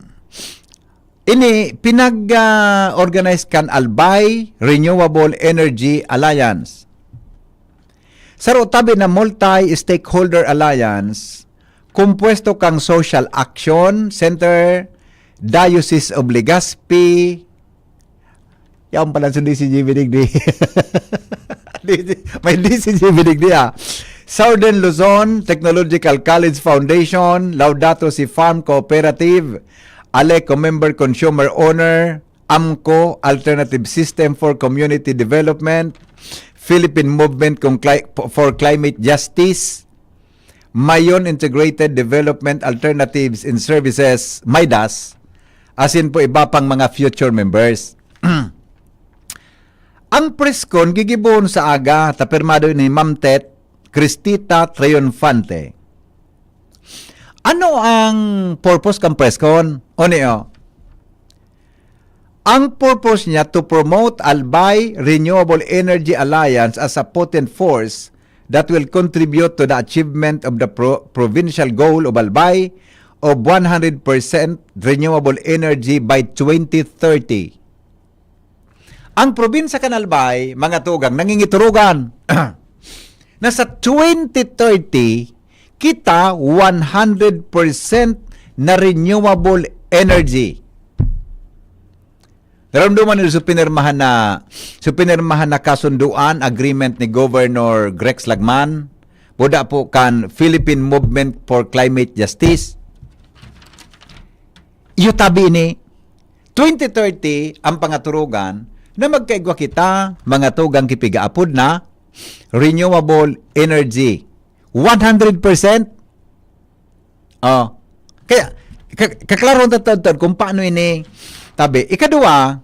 ini pinag-organize kan Albay Renewable Energy Alliance. Saro tabi na multi-stakeholder alliance, kompuesto kang Social Action Center, Diocese of Legazpi, yan pala sa D C G B digdi. D C, may D C G B digdi, ah. Southern Luzon Technological College Foundation, Laudato Si Farm Cooperative, Aleco Member Consumer Owner, AMCO, Alternative System for Community Development, Philippine Movement Kung Cli- for Climate Justice, Mayon Integrated Development Alternatives and Services, MIDAS, asin po iba pang mga future members. Ang press con gigibohon sa aga, ta pirmado ni Ma'am Tet Cristita Triunfante. Ano ang purpose kan press con? Oni, oh. Ang purpose niya to promote Albay Renewable Energy Alliance as a potent force that will contribute to the achievement of the pro- provincial goal of Albay of one hundred percent renewable energy by twenty thirty. Ang probinsya kan Albay, mga tugang, nangingiturugan na sa twenty thirty, kita one hundred percent na renewable energy. Naramdaman niyo sa pinirmahan na, sa pinirmahan na kasunduan, agreement ni Governor Grex Lagman, buda po kan Philippine Movement for Climate Justice. Iyo tabi ini, twenty thirty ang pangaturugan na magkaigwa kita, mga tugang, kipigaapod na renewable energy. One hundred percent. Oh. Kaya, ka- kaklaron ta, ta, ta kung paano ini tabi. Ikadua,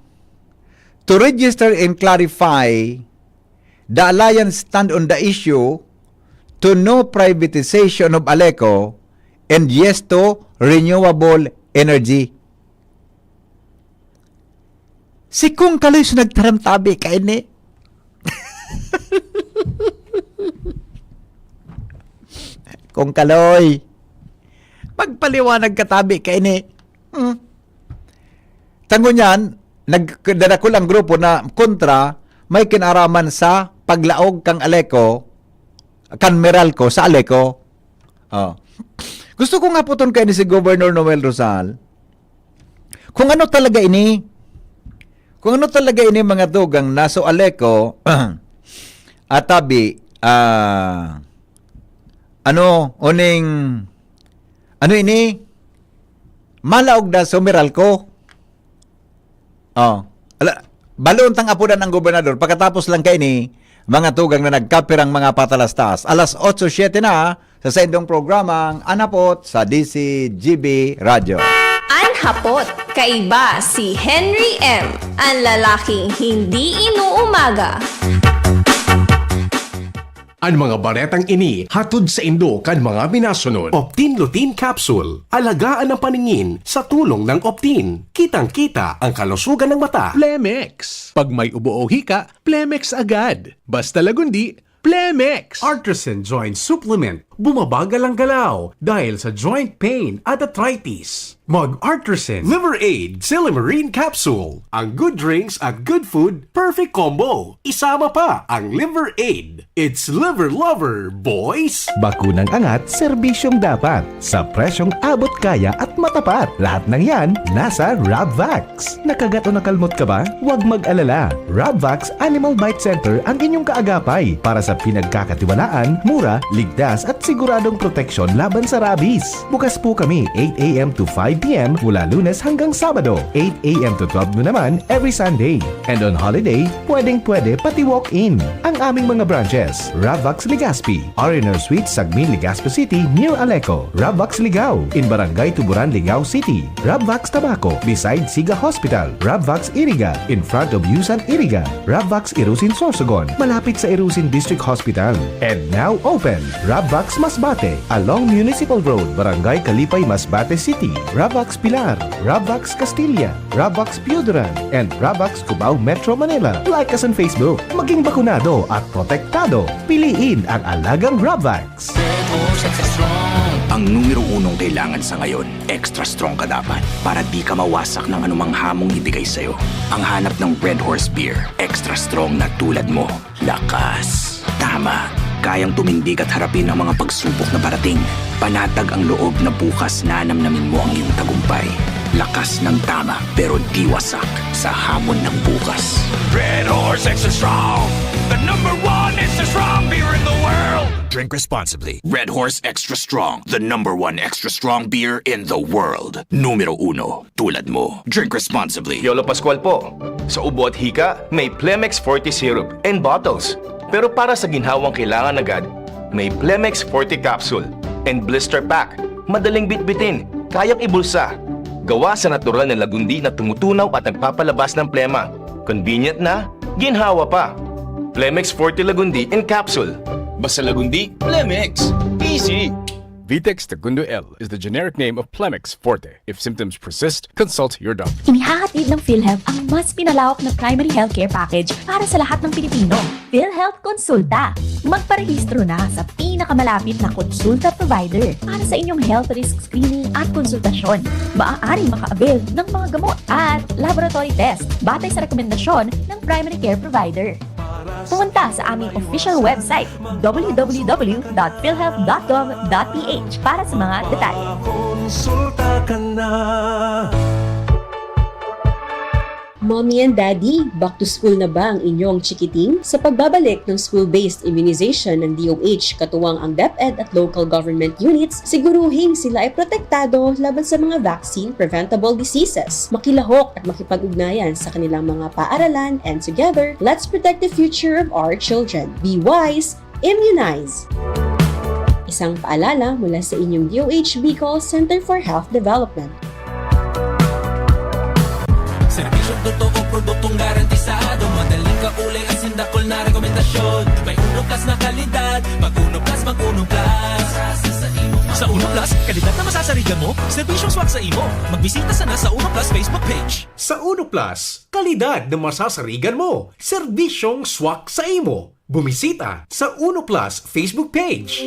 to register and clarify the alliance stand on the issue to no privatization of Aleco and yes to renewable energy. Si Kong Kaloy so nagtaram tabi kaini. Kong Kaloy, magpaliwanag ka tabi kaini. Hmm. Tango niyan, nagdadakul ang grupo na kontra may kinaraman sa paglaog kang Aleco, kan Meralco sa Aleco. Oh. Gusto ko nga puton kayo ni si Governor Noel Rosal. Kung ano talaga ini, kung ano talaga ini, mga tugang, naso Aleco, atabi, ah, ano, uning, ano ini, malaog na so Meralco. Oh. Ala, Baloon tang apodan ang gobernador, pagkatapos lang kaini, mga tugang na nagkapirang mga patalastas. Alas otso siete na sa saindong programang Anapot sa D C G B Radyo. Anhapot, kaiba si Henry M, ang lalaking hindi inuumaga. An mga baretang ini hatod saindo kan mga minasunod. Optin Lutein Capsule. Alagaan ang paningin sa tulong ng Optin. Kitang-kita ang kalusugan ng mata. Plemex. Pag may ubo o hika, Plemex agad. Basta Lagundi, Plemex! Artisan Joint Supplement. Bumabagal ang galaw dahil sa joint pain at arthritis. Mag Artisan Liver Aid Silymarin Capsule. Ang good drinks at good food, perfect combo. Isama pa ang Liver Aid. It's Liver Lover, boys! Bakunang angat, serbisyong dapat. Sa presyong abot kaya at matapat. Lahat ng yan, nasa Rabvax. Nakagat o nakalmot ka ba? Huwag mag-alala. Rabvax Animal Bite Center ang inyong kaagapay para sa pinagkakatiwalaan, mura, ligtas at siguradong proteksyon laban sa rabies. Bukas po kami eight a.m. to five p.m. mula Lunes hanggang Sabado, eight a.m. to twelve noon naman every Sunday. And on holiday, pwedeng-pwede pati walk-in. Ang aming mga branches, Rabvax Legazpi, R and R Suite, Sagmin, Legazpi City, near Aleco, Rabvax Ligao, in Barangay Tuburan, Ligao City, Rabvax Tabaco, beside Siga Hospital, Rabvax Iriga, in front of Yusan Iriga, Rabvax Irusin Sorsogon, malapit sa Irusin District Hospital. And now open, Rabvax Masbate, along Municipal Road, Barangay Kalipay, Masbate City, Rabvax Pilar, Rabvax Castilla, Rabvax Pioduran, and Rabvax Cubao, Metro Manila. Like us on Facebook. Maging bakunado at protektado. Piliin ang alagang Rabvax. Ang numero unong kailangan sa ngayon, extra strong ka dapat para di ka mawasak ng anumang hamong ibigay sa'yo. Ang hanap ng Red Horse Beer, extra strong na tulad mo. Lakas. Tama. Kayang tumindig at harapin ang mga pagsubok na parating. Panatag ang loob na bukas nanamnamin mo ang iyong tagumpay. Lakas ng tama, pero di wasak sa hamon ng bukas. Red Horse Extra Strong, the number one extra strong beer in the world. Drink responsibly. Red Horse Extra Strong, the number one extra strong beer in the world. Numero uno, tulad mo. Drink responsibly. Piolo Pascual po. Sa ubo at hika, may Plemex Forte Syrup and bottles. Pero para sa ginhawang kailangan agad, may Plemex Forte Capsule and Blister Pack. Madaling bitbitin, kayang ibulsa. Gawa sa natural na lagundi na tumutunaw at nagpapalabas ng plema. Convenient na, ginhawa pa. Plemex Forte Lagundi in Capsule. Basta Lagundi, Plemex. Easy! Vitex Segundo L is the generic name of Plemex Forte. If symptoms persist, consult your doctor. Inihahatid ng PhilHealth ang mas pinalawak na primary healthcare package para sa lahat ng Pilipino. PhilHealth Konsulta. Magparehistro na sa pinakamalapit na konsulta provider para sa inyong health risk screening at konsultasyon. Maaaring maka-avail ng mga gamot at laboratory test batay sa rekomendasyon ng primary care provider. Pumunta sa aming official website, w w w dot philhealth dot gov dot p h, para sa mga detalye. Konsulta ka na. Mommy and Daddy, back to school na ba ang inyong chikiting? Sa pagbabalik ng school-based immunization ng D O H, katuwang ang DepEd at local government units, siguruhing sila ay protektado laban sa mga vaccine-preventable diseases. Makilahok at makipag-ugnayan sa kanilang mga paaralan, and together, let's protect the future of our children. Be wise, immunize! Isang paalala mula sa inyong D O H Bicol Center for Health Development. Serbisyong totoo, produktong garantisado. Madaling kaulay, asin dakul na rekomendasyon. May Uno Plus na kalidad. Mag Uno Plus, mag Uno Plus. Sa Uno Plus, kalidad na masasarigan mo, serbisyong swak sa imo. Magbisita sana sa Uno Plus Facebook page. Sa Uno Plus, kalidad na masasarigan mo, serbisyong swak sa imo. Bumisita sa Uno Plus Facebook page.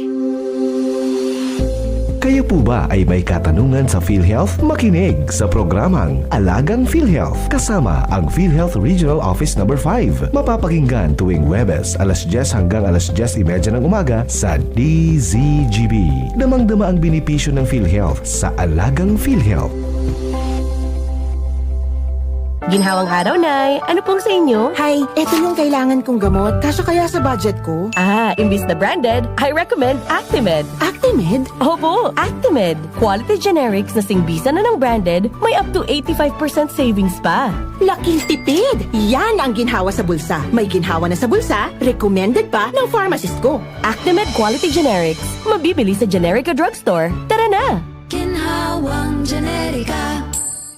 Kayo po ba ay may katanungan sa PhilHealth? Makinig sa programang Alagang PhilHealth kasama ang PhilHealth Regional Office Number five. Mapapakinggan tuwing Huwebes, alas dyes hanggang alas dyes y media ng umaga sa D Z G B. Damang-dama ang benepisyo ng PhilHealth sa Alagang PhilHealth. Ginhawang araw, Nay. Ano pong sa inyo? Hay, eto yung kailangan kong gamot. Kasya kaya sa budget ko? Ah, imbis na branded, I recommend Actimed. Actimed? Opo, Actimed. Quality generics na singbisan na ng branded, may up to eighty-five percent savings pa. Laking tipid! Yan ang ginhawa sa bulsa. May ginhawa na sa bulsa, recommended pa ng pharmacist ko. Actimed Quality Generics. Mabibili sa Generica Drugstore. Tara na! Ginhawang Generica.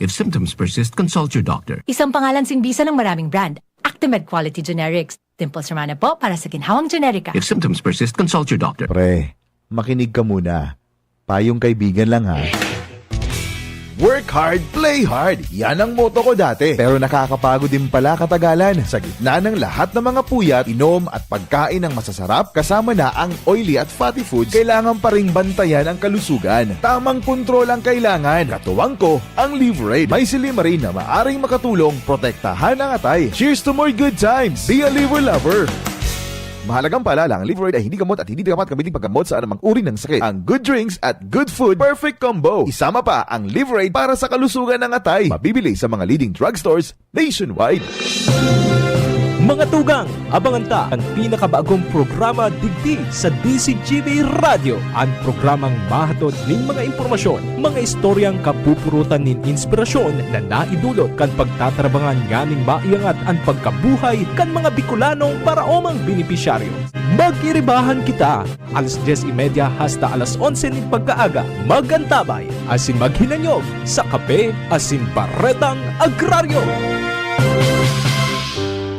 If symptoms persist, consult your doctor. Isang pangalan singbisan ng maraming brand. Actimed Quality Generics. Dimples Romana po para sa Ginhawang Generica. If symptoms persist, consult your doctor. Pre, makinig ka muna. Payong kaibigan lang, ha. Work hard, play hard. Yan ang motto ko dati. Pero nakakapagod din pala katagalan. Sa gitna ng lahat ng mga puyat, inom at pagkain ng masasarap, kasama na ang oily at fatty foods, kailangan pa ring bantayan ang kalusugan. Tamang kontrol ang kailangan. Katuwang ko, ang Liverade. May silymarin na maaring makatulong protektahan ang atay. Cheers to more good times! Be a Liver Lover! Mahalagang paalala, ang Liverade ay hindi gamot at hindi dapat gamitin paggamot sa anumang uri ng sakit. Ang good drinks at good food, perfect combo. Isama pa ang Liverade para sa kalusugan ng atay. Mabibili sa mga leading drugstores nationwide. Mga tugang, abangan ta ang pinakabagong programa digdi sa D Z G B Radyo. An programang mahatod nin mga impormasyon, mga istoryang kapupurutan nin inspirasyon na naidulot kan pagtatrabangan nganing maiangat an pagkabuhay kan mga Bicolanong paraomang benepisyaryo. Mag-iribahan kita, alas dyes y media hasta alas onse nin pagkaaga. Mag-antabay asin maghinanyog sa Kape asin Baretang Agraryo.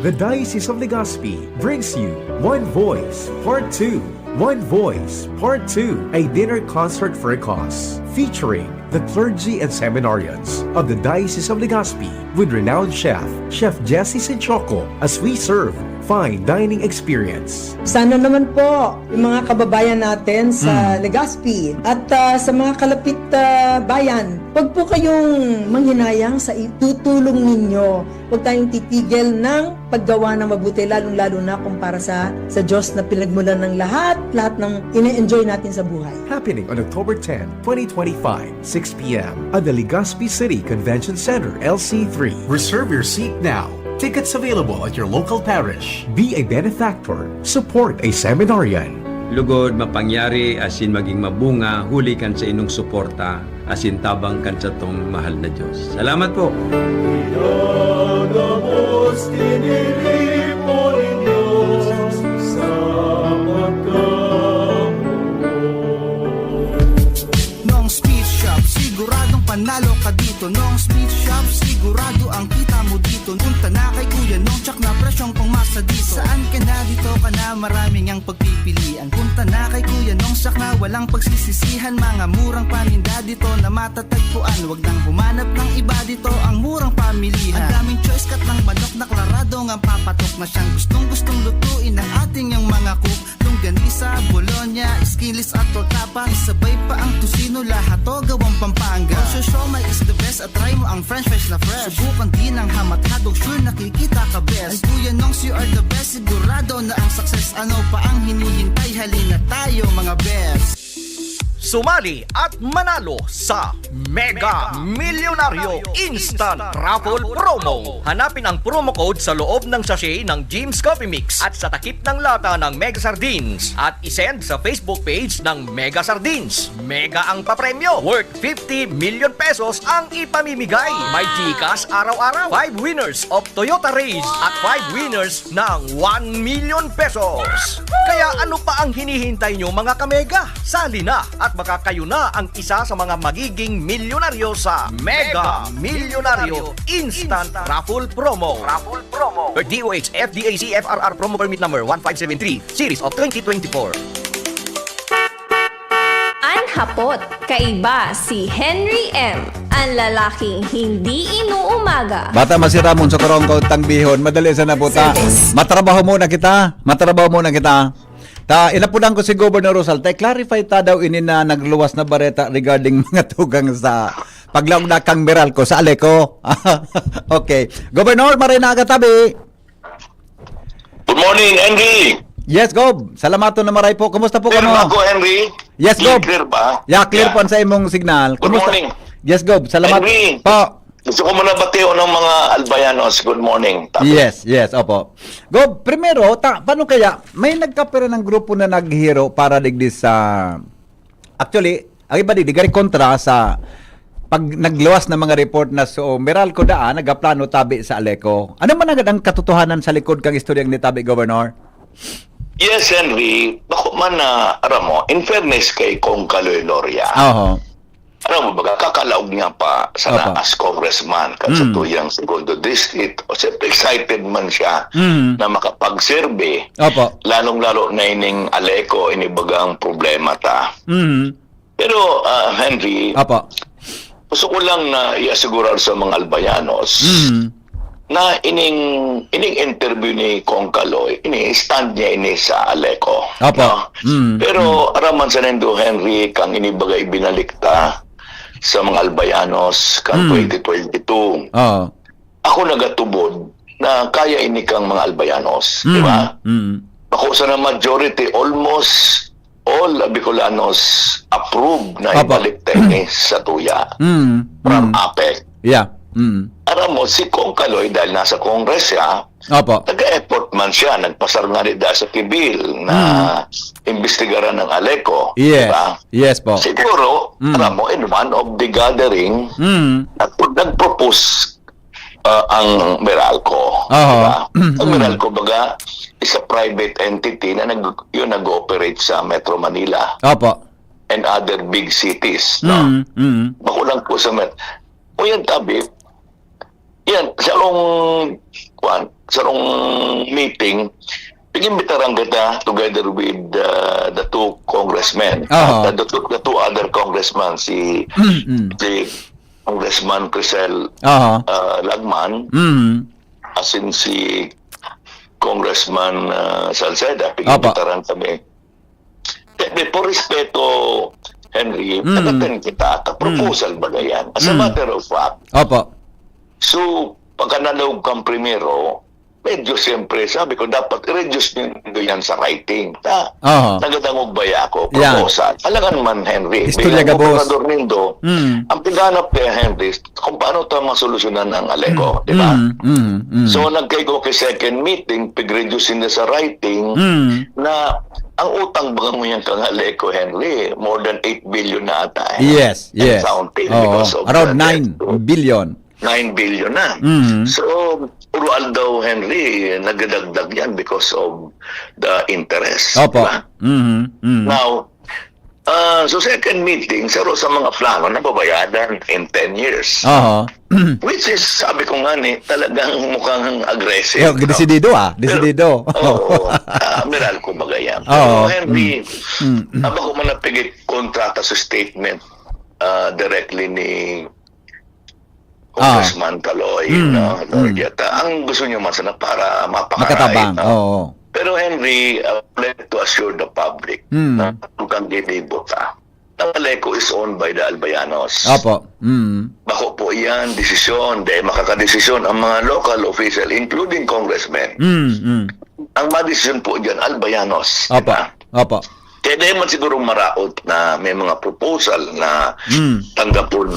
The Diocese of Legazpi brings you One Voice Part two. One Voice Part two, a dinner concert for a cause, featuring the clergy and seminarians of the Diocese of Legazpi with renowned chef, Chef Jesse Sinchoco, as we serve fine dining experience. Sana naman po yung mga kababayan natin sa Hmm. Legazpi at, ah, sa mga kalapit, ah, bayan, wag po kayong manghinayang sa itutulong ninyo. Huwag tayong titigil ng paggawa ng mabuti, lalong-lalo na kung para sa, sa Diyos na pinagmulan ng lahat, lahat ng ine-enjoy natin sa buhay. Happening on October ten, twenty twenty-five, six p m at the Legazpi City Convention Center, L C three. Reserve your seat now. Tickets available at your local parish. Be a benefactor. Support a seminarian. Lugod, mapangyari, asin maging mabunga, huli kan sa inong suporta, asin tabang kan satong mahal na Diyos. Salamat po! Pinagabos, tiniripo nin Diyos sa pagkamuot. Nong Speed Shop, siguradong panalo ka dito. Nong Speed Shop, sigurado ang kita mo dito. Punta na kay Kuya Nong, tsak na presyong pangmasa dito. Saan ka na, dito ka na, maraming ang pagpipilian. Punta na kay Kuya Nong, tsak na walang pagsisisihan. Mga murang paninda dito na matatagpuan. Wag nang humanap ng iba dito, ang murang pamilihan. Ang daming choice, cut ng manok na klaradong ang papatok na siyang gustong-gustong lutuin ng ating yung mga cook. Longganisa, bologna, skinless at torta pa. Isabay pa ang tocino, lahat to gawang Pampanga. Osyo siomai is the best at try mo ang french fries na fresh. Subukan din ang ham at hotdog, sure nakikita ka best. Ay Kuya Nongs, you are the best, sigurado na ang success. Ano pa ang hinihintay? Halina tayo mga best. Sumali at manalo sa Mega Milyonaryo Instant Raffle Promo. Hanapin ang promo code sa loob ng sachet ng Jim's Coffee Mix at sa takip ng lata ng Mega Sardines at isend sa Facebook page ng Mega Sardines. Mega ang papremyo, worth fifty million pesos ang ipamimigay. May GCash araw-araw. Five winners of Toyota Raize at five winners ng one million pesos. Kaya ano pa ang hinihintay nyo, mga kamega? Sali na at baka kayo na ang isa sa mga magiging milyonaryo sa Mega Milyonaryo Instant Raffle Promo. Raffle Promo. Per D O H F D A C F R R Promo Permit Number one five seven three, Series of twenty twenty-four. An hapot, kaiba si Henry M, an lalaking hindi inuumaga. Bata masiramon sa karongkaw tangbihon, madali sa nabuta. Service. Matrabaho muna kita, matrabaho muna kita. Ta, inapudan ko si Governor Rosal, ta, clarify ta daw ini na nagluwas na bareta regarding mga tugang sa paglaog na kang Meralco sa Aleco. Okay. Governor, maray na aga tabi. Good morning, Henry. Yes, Gob. Salamaton na maray po. Kumusta po Clear kamo? ba ako, Henry? Yes, Clear, Gob. clear ba? Yeah, clear Yeah. po ang sa imong signal. Good Kumusta? morning. Yes, Gob. Salamat Henry. po. Gusto ko muna batiyon ng mga Albayanos. Good morning, Tabi. Yes, yes, opo. Gob, primero, ta, paano kaya may nagkapira ng grupo na naghiro para digdi sa, actually, ang iba digdi, gari kontra sa pag nagluwas ng mga report na so, Meralco daan, nagaplano tabi sa Aleco. Ano man agad ang katotohanan sa likod kang istorya ni tabi, Governor? Yes, Henry. Bako man na, aram mo, in fairness kay Cong Kaloy Loria, Oho. aram mo, baga, kakalaog niya pa sana Opo. as congressman kan sa Mm. tuyang segundo district. O, siyempre, excited man siya Mm. na makapagserbe. Opo. Lalong-lalo na ining Aleco, inibagang problema ta. Mm. Pero, ah, Henry, Opo. gusto ko lang na i-asigurar sa mga Albayanos Mm. na ining, ining interview ni Cong Kaloy, ini-stand niya ini sa Aleco, Opo. no? Mm. Pero Mm. araman sa nindo, Henry, kang inibaga ibinalik ta sa mga Albayanos kan Mm. twenty twenty-two. Oo. Ako nagatubod na kaya ini kang mga Albayanos, di Mm. ba? Mm. Bako sana majority, almost all Bicolanos approve na Opo. ibalik ta ini sa tuya Mm. from Mm. APEC. Yeah. Mm. Aram mo, si Cong Kaloy, dahil nasa Congress siya, Opo. nag-e-effort man siya, nagpasar nga rin dahil sa Kibil na Mm. imbestigaran ng Aleco, di Yes. ba? Yes po. Siguro, Mm. alam mo, in one of the gathering, Mm. nag-, nag-propose, ah, ang Meralco, Oho. di ba? Ang Mm. Meralco, baga, is a private entity na nag-, yun, nag-ooperate sa Metro Manila Opo. and other big cities, no? Mm, mm. Bako lang po sa Met-, o yan, tabi, yan, sarong, kwan, sarong meeting, pag-imbitaran kita together with, uh, the two congressmen, Oho. uh, the two, the two other congressmen, si, Mm, mm. si Congressman Crisel, Oho. uh, Lagman, Mm. as in si Congressman, uh, Salceda, Opo. pag-imbitaran kami. Siyempre, por respeto, Henry, Mm. nag-attend kita, ka-proposal Mm. ba na yan? As a Mm. matter of fact, Opo. so, pagka nalaog kang primero, medyo siyempre, sabi ko, dapat i-reduce nindo yan sa writing. Ta, Aha. nagadangog baya ako, Yeah. proposal. Alangan man, Henry, Istorya bilang gabos. gobernador nindo, Mm. ang paghanap kay Henry, kung paano ta masolusyonan ang Aleco, Mm, di ba? mm, mm, mm. So, nagkaigo kay second meeting, pag-reduce na sa writing, Mm. na ang utang baga mo yan kang Aleco, Henry, more than eight billion na ata, eh. Yes, And yes. counting Oo, because of around the nine billion. Nine billion na. Mm. So, puro aldaw, Henry, nagdadagdag yan because of the interest, Opo. di ba? Mhm, mhm. Now, ah, so second meeting, saro sa mga plano na babayadan in ten years. Aha. Which is, sabi ko nga ni, talagang mukhang aggressive, Yo, no? desidido, ah. Pero, Desidido. oo, ah, Meralco baga yan. Oo. Pero, Henry, Mm. Mm, mm. aba ko man napigit kontrata sa statement, ah, directly ni Ah. Congressman Kaloy, Mm, no? Lord mm. Yata. Ang gusto niyo man sana para mapakarait, Makatabang, no? oo. Pero, Henry, I would like to assure the public Mm. na kung kang ginibo ta, ang Aleco is owned by the Albayanos. Opo. Mm. Bako po iyan desisyon, dahil makakadesisyon ang mga local official, including congressmen. Mm, mm. Ang madesisyon po dyan, Albayanos, di Opo. ba? Opo. Kaya dahil man siguro maraot na may mga proposal na Mm. tanggapon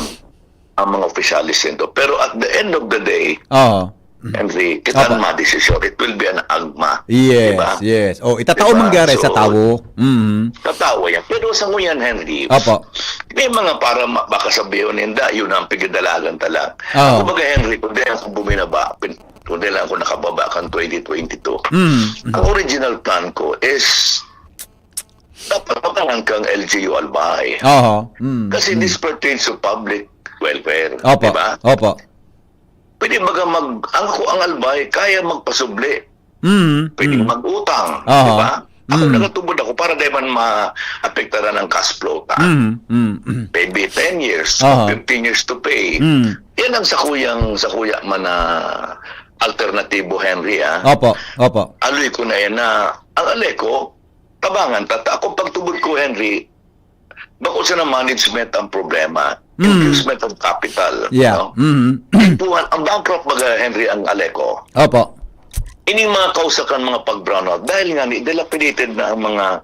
ang mga opisyalis nito. Pero at the end of the day, Oo. Henry, kita Opo. ang madesisyon. It will be an agma. Yes, Diba? yes. Oh, itatao Diba? mangyari sa So, tawo. Mm. tatawa yan. Pero sa nguyan, Henry, Opo. may mga para ma-, baka sabihin ninda, yun ang pigdalagan talaga. Oo. Kumbaga, Henry, kung di ako buminaba, pin-, kung di lang ako nakababa kang twenty twenty-two, Mm. ang original plan ko is dapat matangan kang L G U Albay. Oho. Mm, Kasi mm. this pertains to public welfare, Opo, di ba? opo. Pwede baga mag-, ang ako ang Albay, kaya magpasubli. Mm, Pwede mm. mag-utang, Oho. di ba? Ako Mm. nagatubod ako para di man maapektaran ng cash flow ta. Mm, mm, mm. Maybe ten years, Oho. fifteen years to pay. Mm. Yan ang sakuyang, sakuya man na alternatibo, Henry, ah. Opo, opo. Aloy ko na yan na ang Aleco, tabangan ta, ta. Ako pagtubod ko, Henry, bako sa na management ang problema. Mm. Inducement of capital, Yeah. no? Mm. Buwan, ang bankrupt baga, Henry, ang Aleco. Opo. Ining mga kausakan, mga pag-brownout, dahil nga ni, dilapidated na ang mga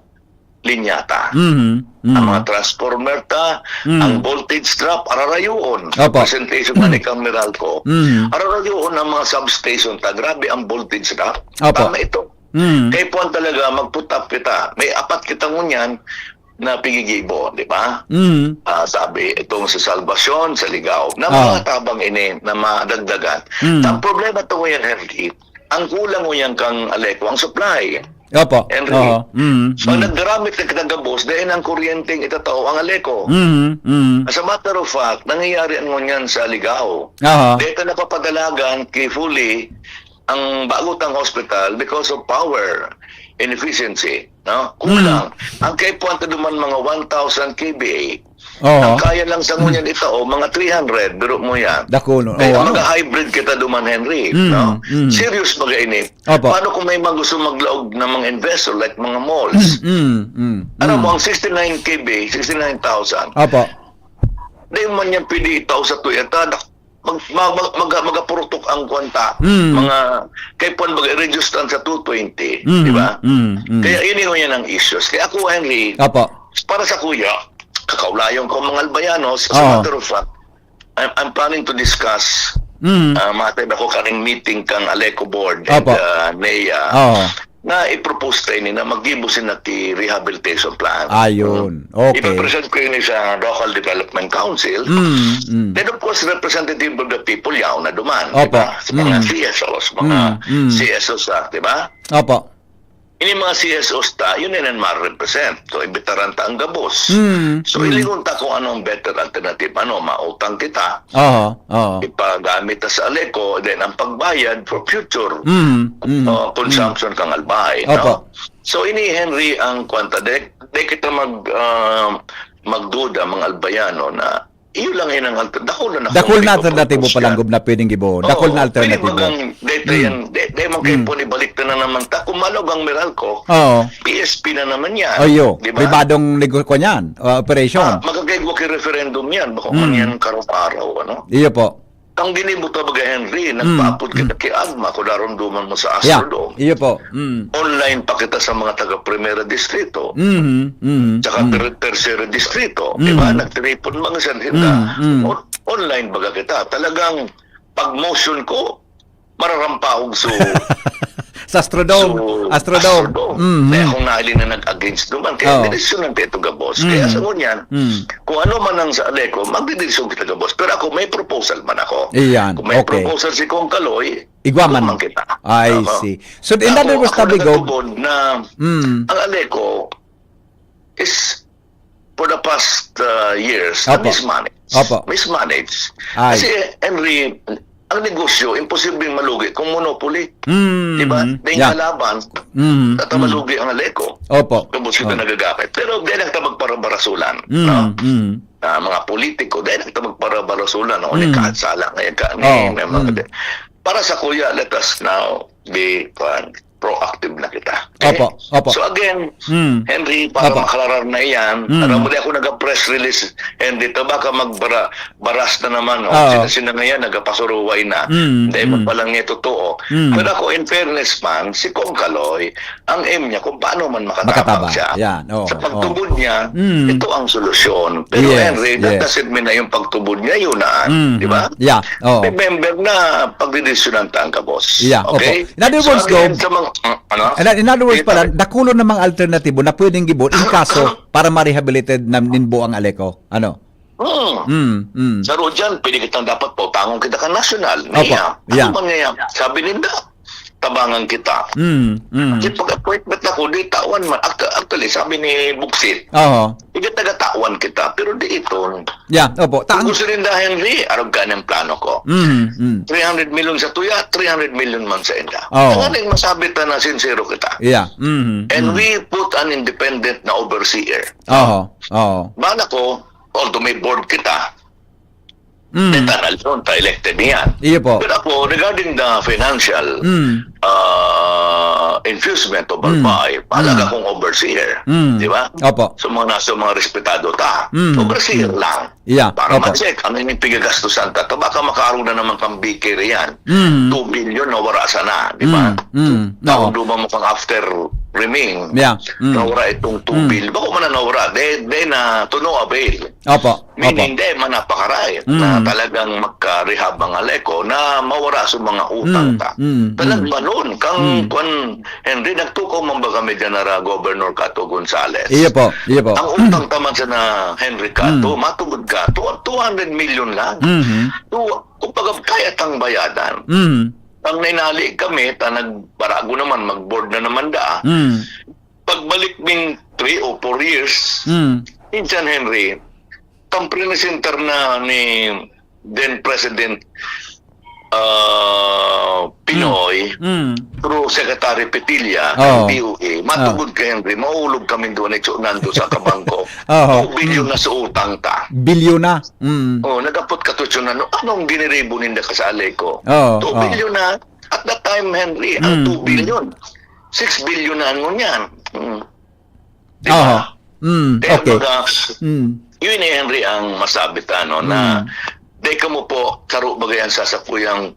linya ta. Mhm. Mhm. Ang mga transformer ta, Mm. ang voltage drop, ararayoon. Sa Opo. presentation Mm. man ni Kang Meralco, Mm. ararayoon ang mga substation ta. Grabe ang voltage drop. Opo. Tama ito. Mm. Kaya po ang talaga, mag-put up kita. May apat kita ngunyan na pigigibo, di ba? Mm. Ah, sabi, itong sa Salvacion, sa Ligao, na Ah. mga tabang ini na madagdagan. Mm. Ang problema to ngayon, Henry, ang kulang ngunyan kang Aleco, ang supply. Opo. Henry. Oho. Mm, So, mm. nagdaramit na kitang gabos, dahil ang kuryenteng itatao ang Aleco. Mm, mm. As a matter of fact, nangyayari ang ngunyan sa Ligao. Aha. Dito napapadalagan, carefully, ang bago tang hospital because of power inefficiency, no? Kulang. Mm. Ang kaipuhan ta duman mga one thousand K V A. Oo. Ang kaya lang sa ngunyan itao, mga three hundred, biro mo yan. Dakul, Kaya oo, ano? mga hybrid kita duman, Henry, Mm, no? mm. Serious baga ini. Opo. Paano kung may mga gusto maglaog na mga investor, like mga malls? Mm, mm, mm, Alam mo, mm. ang sixty-nine K V A, sixty-nine thousand, Opo. di man yan pwede itao sa Toyota. Mag, mag, mag, mag, magapurutok ang kwanta. Mm. Mga, kaya po, mag-reduce lang sa two twenty, Mm, di ba? mm, mm. Kaya ini ngunyan ang issues. Kaya ako, Henry, Opo. para sa kuya, kakaulayon ko ang mga Albayanos, as a Oo. matter of fact, I'm, I'm planning to discuss, Mm. ah, matay na ko kaning meeting kang Aleco Board and, Opo. ah, NEA, Oo. na i-propose ta ini na maggibo sinda ki rehabilitation plan. Ayun. Mm. Okay. Ipipresent ko ini sa Local Development Council. Mm, mm. Then, of course, representative of the people, yaon na duman, di Opo. ba? Sa mga Mm. C S Os, mga Mm, mm. C S Os, ah, di ba? Opo. Ini mga C S Os ta, yun na yan ma-represent. So, imbitaran ta ang gabos. Mm, So, mm. hilingon ta kung anong better alternative. Ano, mautang kita, Oho, oho. ipagamit ta sa Aleco, then ang pagbayad for future, Mm, mm, uh, mm. consumption kang Albay, Opo. no? So, ini, Henry, ang kwanta, de, de kita mag, ah, magduda, mga Albayano, na iyo lang yan ang alter-, dakul na Dakul na alternatibo alternatibo pa lang, yan. Gob, na pwedeng gibohon. Dakul Oo, na pwede alternatibo. bagang, de, de, Mm. yan, de, de, man kayo Mm. po, ibalik na, na naman ta. Kung malog ang Meralco, Oo. P S P na naman yan. Ayo, Di ba? pribadong nego-, kwan yan, uh, operation. Ah, magagaigwa kay referendum yan. Bako man Mm. yan karong araw, ano? Iyo po. Ang ginibo ta, baga, Henry, Mm, nagpaapod kita mm. kay Agma, kung darumduman mo sa Yeah, Astrodome. iyo po. Mm. Online pa kita sa mga taga Primera Distrito. Mhm, mhm, Tsaka mm. ter-, Tercera Distrito. Di ba? Mhm. Nagtiripon mga sanhinda. Mm, mm. On-, online, baga, kita. Talagang pag-motion ko, mararampahog. So, Sa Astrodome. so, Astrodome. Astrodome. Mhm. Kaya kung nailin na nag-against naman, kaya Oo. dinisyonan ta ito gabos. Kaya Mhm. sa ngunyan, Mm. kung ano man ang sa Aleco, magdidesisyon kita gabos. Pero ako, may proposal man ako. Iyan, Kung may okay. proposal si Kong Kaloy, Igwa man. igwa man kita. I Oo. see. So, in Ako, other words, ako Tabi Gob, nagtubod na Mm. ang Aleco is for the past, uh, years, Opo. mismanaged. Opo. Mismanaged. Ay. Kasi, Henry, ang negosyo, imposibleng malugi kung monopoly. Mm. Di ba? Dahil Yeah. kalaban, Mm. tata Mm. malugi ang Aleco. Opo. Tapos kita Opo. nagagamit. Pero dahil lang ta magparabarasulan, Mm. no? Mm. Ah, mga politiko, dahil lang ta magparabarasulan, no? Mm. Ni kahatsala ngayon ka, ni, Oh, may mga mm. Para sa kuya, let us now be, kuwan, proactive na kita. Okay? Opo, opo. So again, Mm. Henry, para Opo. makalarar na iyan, Mm. alam mo, di ako nag-press release, and dito baka magbara-, baras na naman, o, Oo. sino, sino ngayon, nagapasuruway na. Mm, Hindi mo mm. palang niya totoo. Mm. Pero ako, in fairness man, si Kong Kaloy, ang aim niya kung paano man makatabang Makatabang. siya. Yan, oo, Sa oo. pagtubod niya, Mm. ito ang solusyon. Pero Yes, Henry, that yes. doesn't mean na yung pagtubod niya, yun na. Mm, Di ba? mm. Yeah, oo. Remember na pagdidesisyonan ta ang kabos. Yeah, Okay? opo. In other So, words, again, Gob, sa mga, uh, ano? in, in other words Kita- pala, dakulo namang alternatibo na pwedeng gibon in kaso para ma-rehabilitate na nin buang Aleco. Ano? Hmm. Mm, mm. Sa Rojan, pwede kitang dapat pautangon kita ka national. Opo. Niya. Yeah. Ano man niya? Sabi ninda, tabangan kita. Mm, mm. Kasi pag-appointment ako, di tawan man. Actu-, actually, sabi ni Buksit, Oo. hindi taga-tawan kita, pero di ito. Yeah, opo. Kung Tang- gusto ninda, Henry, arog ka ng plano ko. Mm, mm. three hundred million sa tuya, three hundred million man sa inda. Oo. Ang aning masabi ta na sincero kita. Yeah. Mm, And mm. we put an independent na overseer. Oo. Oo. Bala ko, although may board kita, Mm. may panel yun, ta elected niyan. Iyo po. Pero ako, regarding the financial, Mm. ah, infusement of Mm. Albay, mahalaga Mm. kong overseer. Mm. Di ba? Opo. So, mga nasa mga respetado ta. Mm. Overseer Mm. lang. Yeah. Para Opo. ma-check ano yung pigagastusan ta. Ta baka makaroon na naman kang bikir yan. Mm. Two billion na wara sana, di ba? Mm. Mm. Taon Oo. duman mo kang after remain. Yeah. Mm. Nawara itong two Mm. billion. Bako man na nawara, they, they na to no avail. Opo. Meaning, opo. They man napakaray Mm. na talagang magka-rehab ang Aleco na mawara sa mga utang Mm. ta. Mm. Talagmanon kang Mm. kwan, Henry, nagtukaw man ba kami dyan na Governor Cato Gonzales? Iyo po, iyo po. Ang utang ta man sa na Henry Cato, Mm. matugod ka, two, two hundred million lang. Mhm. Two, kumbaga, kaya tang bayadan. Mhm. Ang nainali kami, ta nagbarago naman, mag-board na naman da. Mm. Pagbalik ning three o four years, Mm. minsan, Henry, tang presentar na ni then President, ah, Pinoy, Mm. Mm. through Secretary Petilla, Oo. ng D O A, matugod Oo. ka, Henry, mahulog kami doon, eh, nando sa kabangko. Oo. Two billion Mm. na sa utang ta. Bilyon na. Mm. Oh, nagapot ka to, ano, anong giniribo ninda ka sa Aleco? Oo, Two oo. billion na. At that time, Henry, ang Mm, two billion, mm. six billion na ang ngunyan. Mm. Di ba? Aha. Mm, Kaya okay. baga, Mm. yun eh, Henry, ang masabi ta, no, na Mm. di ka mo po, karo bagay ang sasapuyang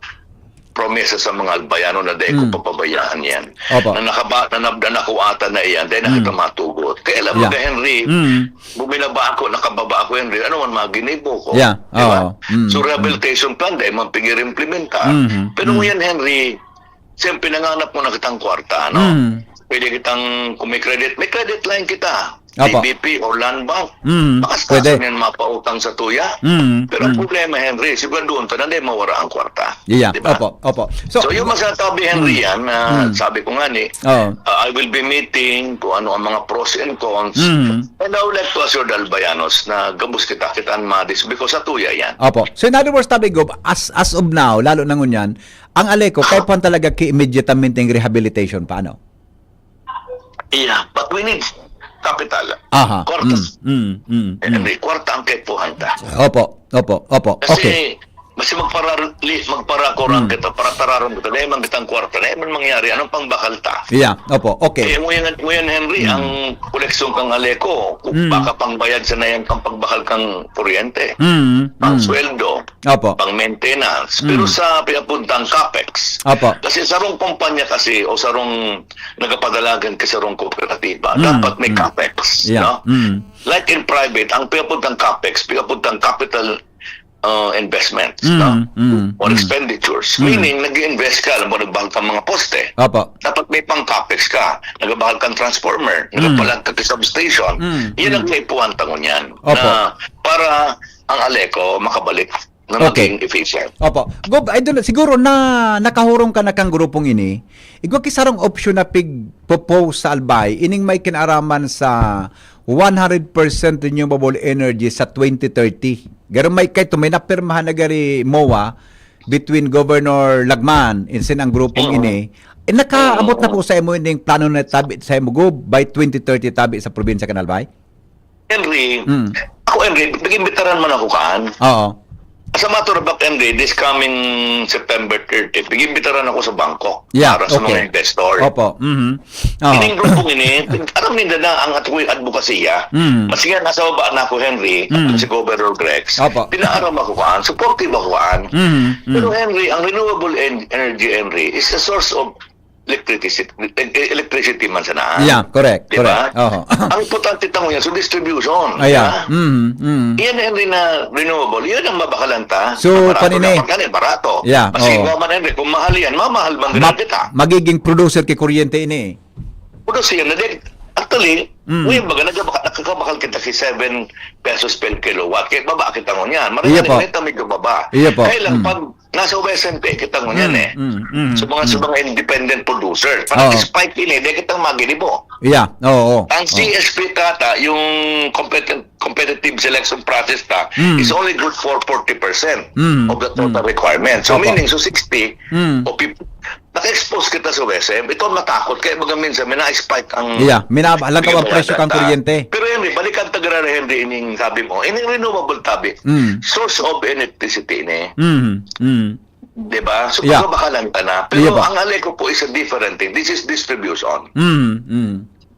promesa sa mga Albayano na di ko Mm. papabayaan yan. Opo. Na nakaba-, na nabdan ako ata na iyan, dahil Mm. nakita matugot. Kaya alam mo Yeah. ka, Henry, Mm. bumilaba ako, nakababa ako, Henry, ano man mga ginibo ko? Yeah. Di ba? Oo. Mm, So, mm. rehabilitation plan, dahil man pigir-implementa. Mm, Pero mm. ngayon, Henry, siyempre, nanganap mo na kitang kwarta, no? Mm. Pwede kitang, kung may credit, may credit line kita. Apo. P B P or Land Bank. Mm, Bakas pwede. kaso niyan mapautang sa tuya. Mm, Pero ang mm. problema, Henry, siguraduhon ta na di mawara ang kwarta. Yeah, Di ba? opo, opo. So, So, yung masasabi, Henry, Mm. yan, na Mm. sabi ko nga ni, Oo. uh, I will be meeting kung ano ang mga pros and cons. Mm. And I would like to assure the Albayanos na gabos kita, kita ang madis because sa tuya yan. Opo. So, in other words, Tabi Gob, as, as of now, lalo na ngunyan, ang Aleco, kaya po talaga ki-, immediatamente yung rehabilitation pa, ano? Yeah, but we need capital. Aha. Kwarta. Mm, mm, mm, mm. Hindi, kwarta ang kaipuhan ta. Opo, opo, opo. Kasi, Okay. basi magparali-, magparakurang Mm. kita, paratararon kita, dahil man kitang kwarta, dahil man mangyari, anong pangbakal ta? Yeah, opo, okay. Eh, nguyan, nguyan, Henry, Mm. ang koleksyon kang Aleco, kung Mm. baka pangbayad sa nayan kang pagbakal kang kuryente, Mm, ang mm. sweldo, Opo. pang maintenance. Pero Mm. sa pinapuntang capex, Opo. kasi sarong kumpanya kasi o sarong nagapadalagan ka sarong kooperatiba, Mm, dapat may mm. capex, Yeah. no? Mm. Like in private, ang pinapuntang capex, pinapuntang capital, uh, investments, Mm, no? mm, Or mm. expenditures. Mm. Meaning, nag-invest ka, alam mo, nagbahal ka mga poste. Opo. Dapat may pang capex ka. Nagbahal kang transformer, Mm. nagpalag ka sa substation. Mm, Yan ang mm. kaipuhan ta ngunyan. Opo. Na para ang Aleco makabalik na Okay. maging efficient. Opo. Gob, I don't know, siguro na nakahurong ka na kang grupong ini, igwa ki sarong opsyon na pig-propose sa Albay, ining may kinaaraman sa one hundred percent renewable energy sa twenty thirty. Garo may kay to, may napirmahan na gari MOA between Governor Lagman, insin ang grupong Oo. ini. Eh, nakaabot na Oo. po sa imo ining plano na tabi sa imo, Gob, by twenty thirty tabi sa probinsya kan Albay? Henry, Mm. ako, Henry, nag-imbitaran man ako kaan. Oo. Sa matter of fact, Henry, this coming September thirty, nag-imbitaran ako sa Bangkok Yeah, para sa okay. mga investor. Opo. Mhm. Oo. Ining grupong ini, aram ninda na ang atoy advokasya. Mm. Mas nga, nasa baba na ako, Henry, Mm. at si Governor Grex. Opo. Pinaaram ako kaan, supportive ako kaan. Mm, mm. Pero Henry, ang renewable en-, energy, Henry, is a source of electricity, e-, electricity man sana. Yeah, correct, Di ba? correct. Oho. Ang importante tango yan, so distribution. Ah, yeah. Di ba? Mm, mm. Yan, Henry, na renewable. Yan ang mabakalan ta. So, Mabarato panini? dapat yan, eh, barato. Yeah, Kasi oo. ikaw man, Henry, kung mahal yan, mamahal man Ma-, kita. magiging producer ki kuryente ini. Producer na din. Actually, Mm. uy, baga, nagabaka-, nakakabakal kita ki seven pesos per kilowatt. Kaya baba kita ngunyan. Marami Iya po. na medyo baba. Iya po. Kaya lang, Mm. pag nasa S M P kita ngunyan Mm, eh. mm, mm, So, mga, sa mm. mga independent producer. Parang Oo. spike ini, di kitang maginibo. Yeah, oo, oo. Ang Oo. C S P kata, yung competitive, competitive selection process ta, Mm. is only good for forty percent Mm, of the total mm. requirement. So, Opo. meaning, so sixty Mm. o fifty, naka-expose kita sa S M P. Ito ang matakot. Kaya baga minsan, may na-spike ang Yeah, minaba-, lang ka ang presyo kang kuryente. Pero, Henry, balikan ta gara, Henry, ining sabi mo. Ining renewable tabi. Mm. Source of electricity ni. Mm, mm. Di ba? So, Yeah. pagkabakalan ka na. Pero Iya ba? ang Aleco po is a different thing. This is distribution. Mm, mm.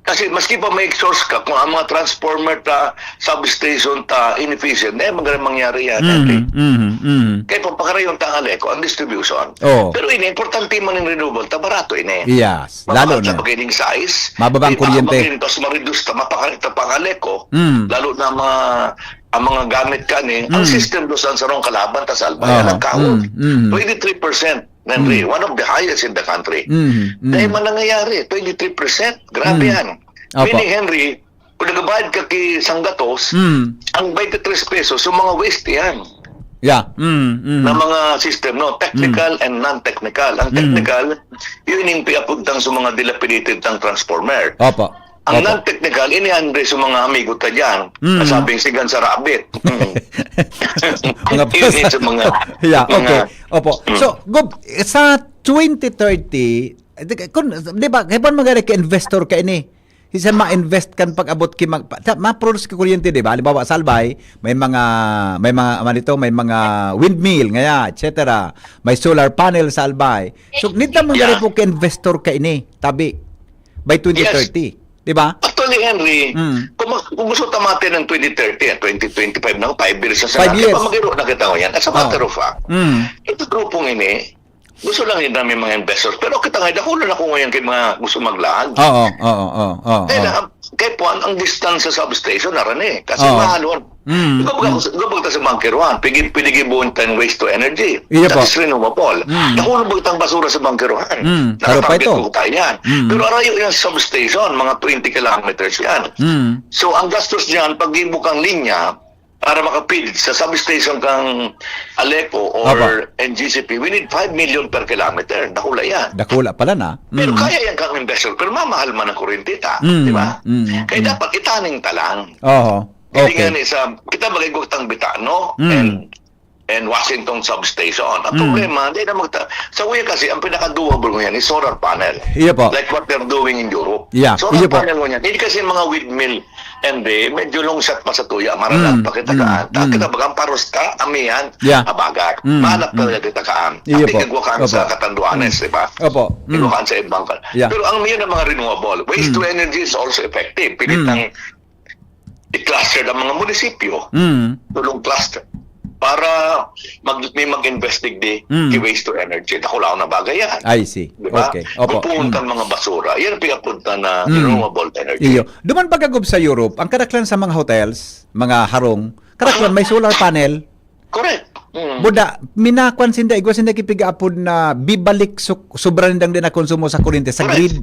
Kasi maski pa may exhaust ka, kung ang mga transformer ta, substation ta, inefficient, eh, magaling mangyari yan. Mhm, mhm, mhm. Kaya papakarayon ta ang Aleco, ang distribution. Oo. Pero ini, importante man yung renewable ta, barato ini. Yes, lalo Mababa na. Sa pagiging size, Mababa ang di ba, kuryente. Maging, tapos ma-reduce ta, mapakalit ta pang Aleco, Mm. lalo na mga, ang mga gamit ka ni, ang Mm. system doon sa sarong kalaban, tas Albay, Aha. nagkaon. Mm, mm. Twenty-three percent, Henry, Mm. one of the highest in the country. Mm, mm. Dahil man nangyayari, twenty-three percent, grabe Mm. yan. Opo. Meaning, Henry, kung nagbayad ka ki sanggatos, Mm. ang twenty-three pesos, yung mga waste yan. Yeah. Mm, mm. Na mga system, no? Technical Mm. and non-technical. Ang Mm. technical, yun yung piapuntang sa mga dilapidated ng transformer. Opo. Ang Opo. non-technical, ini Andres, yung mga amigo ta dyan, Mm. nasabing sigan sa rabbit. Mm. Mga Yun yung sa mga, Yeah, mga okay. Opo. Mm. So, Gob, sa twenty thirty, di, kung, di ba, kaya pa magari ka investor ka ini? Isa ma-invest kan pag-abot ki mag-, pa-, ta-, ma-produce ki kuryente, di ba? Halimbawa, sa Albay, may mga, may mga, ano ito, may mga windmill, ngaya, et cetera. May solar panel sa Albay. So, nita man Yeah. gari po ka investor ka ini, tabi, by twenty thirty, di ba? Actually, Henry, Mm. kung mag-, kung gusto ta matin ng twenty thirty at twenty twenty-five na, five years na sa Five lahat. years. Di ba, magiro na kita ngayon? As a Oh. matter of fact, Mm. ito grupong ini, gusto lang yun namin mga investors. Pero kita nga, dakulan ako ngayon kay mga gusto maglaag. Oo, oo, oo, oo, Kaya oo. lang, kaya po, ang, ang distance sa substation, naran eh. Kasi Oo. mahalon. Mm, Ikaw baga, mm. ikaw baga sa Monkey Juan, pigi, pigi buong ten ways to energy. Iya That po. is renewable. Mm. Nakuha ba itang basura sa Monkey Juan? Mm, taro pa Nakatambit ito. po tayo yan. Mm. Pero arayo yung substation, mga twenty kilometers yan. Mm. So, ang gastos niyan, pag-ibo kang linya, para makapid sa substation kang Aleco or Apa. N G C P, we need five million per kilometer. Dakula yan. Dakula pala na. Pero Mm. kaya yan kang investor, pero mamahal man ang kuryente ta, Mm, di ba? mm, Kaya mm. dapat itaning ta lang. Oho. Hindi Okay. nga ni sa, kita magigutang bita, no? Mm. And, and Washington Substation. Ang Mm. problema, hindi na magta-, sa uya kasi, ang pinaka-doable ngayon is solar panel. Iya po. Like what they're doing in Europe. Yeah, Solar iya po. panel ngayon. Hindi kasi mga windmill, hindi, medyo long shot pa sa tuya, maralag Mm, pa kita mm, kaan. Ta-, mm. kita bagang paros ka, amihan, Yeah. abagat. Mm, Mahanap mm. talaga kita kaan. Iya At po. igagwa kaan Opo. sa Catanduanes, Mm. di ba? Opo. Mm. Igwa kaan sa ibang ka-, Yeah. Pero ang yun ang mga renewable. Waste Mm. to energy is also effective. Pilit Mm. ng i-cluster ang mga munisipyo. Mm. Tulong cluster. Para mag-, may mag-invest digdi Mm. ki waste to energy. Dakulaon na bagay yan. I see. Di ba? Okay. Opo. Gupuon Mm. kan mga basura. Yan ang pinapunta na Mm. renewable energy. Iyo. Duman pagkagob sa Europe, ang kadaklan sa mga hotels, mga harong, kadaklan may solar panel. Correct. Mm. Buda, minakwan sinda, igwa sinda kipiga apod na bibalik su-, sobra nindang di na konsumo sa kuryente, sa Correct. grid.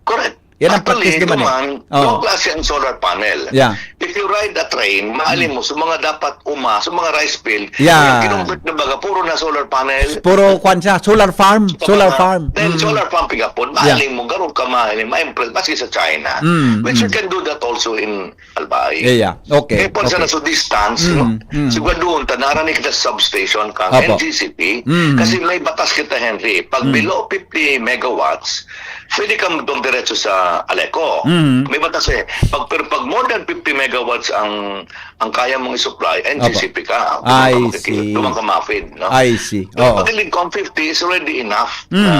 Correct. Yan ang Actually, practice naman eh. duman, Oo. duwang klase ang solar panel. Yeah. If you ride a train, maalim Mm. mo, sa mga dapat uma, sa mga rice field, Yeah. yung kinumpit na baga, puro na solar panel. Puro kwan siya, solar farm, Sa solar mga, farm. then Mm. solar farm, pigapon, Yeah. maalim mo, garong ka maalim, ma-impress, maski sa China. Mm, Which you mm. can do that also in Albay. Yeah, yeah. Okay, Kaya po sa okay. naso distance, Mm, no? mm. Siguraduhon ta, narani kita sa substation kang Apo. N G C P, Mm. kasi may batas kita, Henry. Pag Mm. below fifty megawatts, pwede kang magdiretso sa Aleco. Mm. May batas eh. Pag, pero pag more than fifty megawatts ang, ang kaya mong i-supply, Apo. N G C P ka. I Doon ka makiki-, see. doon ka ma-feed, no? I see. Pero Oo. pag hindi, kung fifty is already enough Mm. na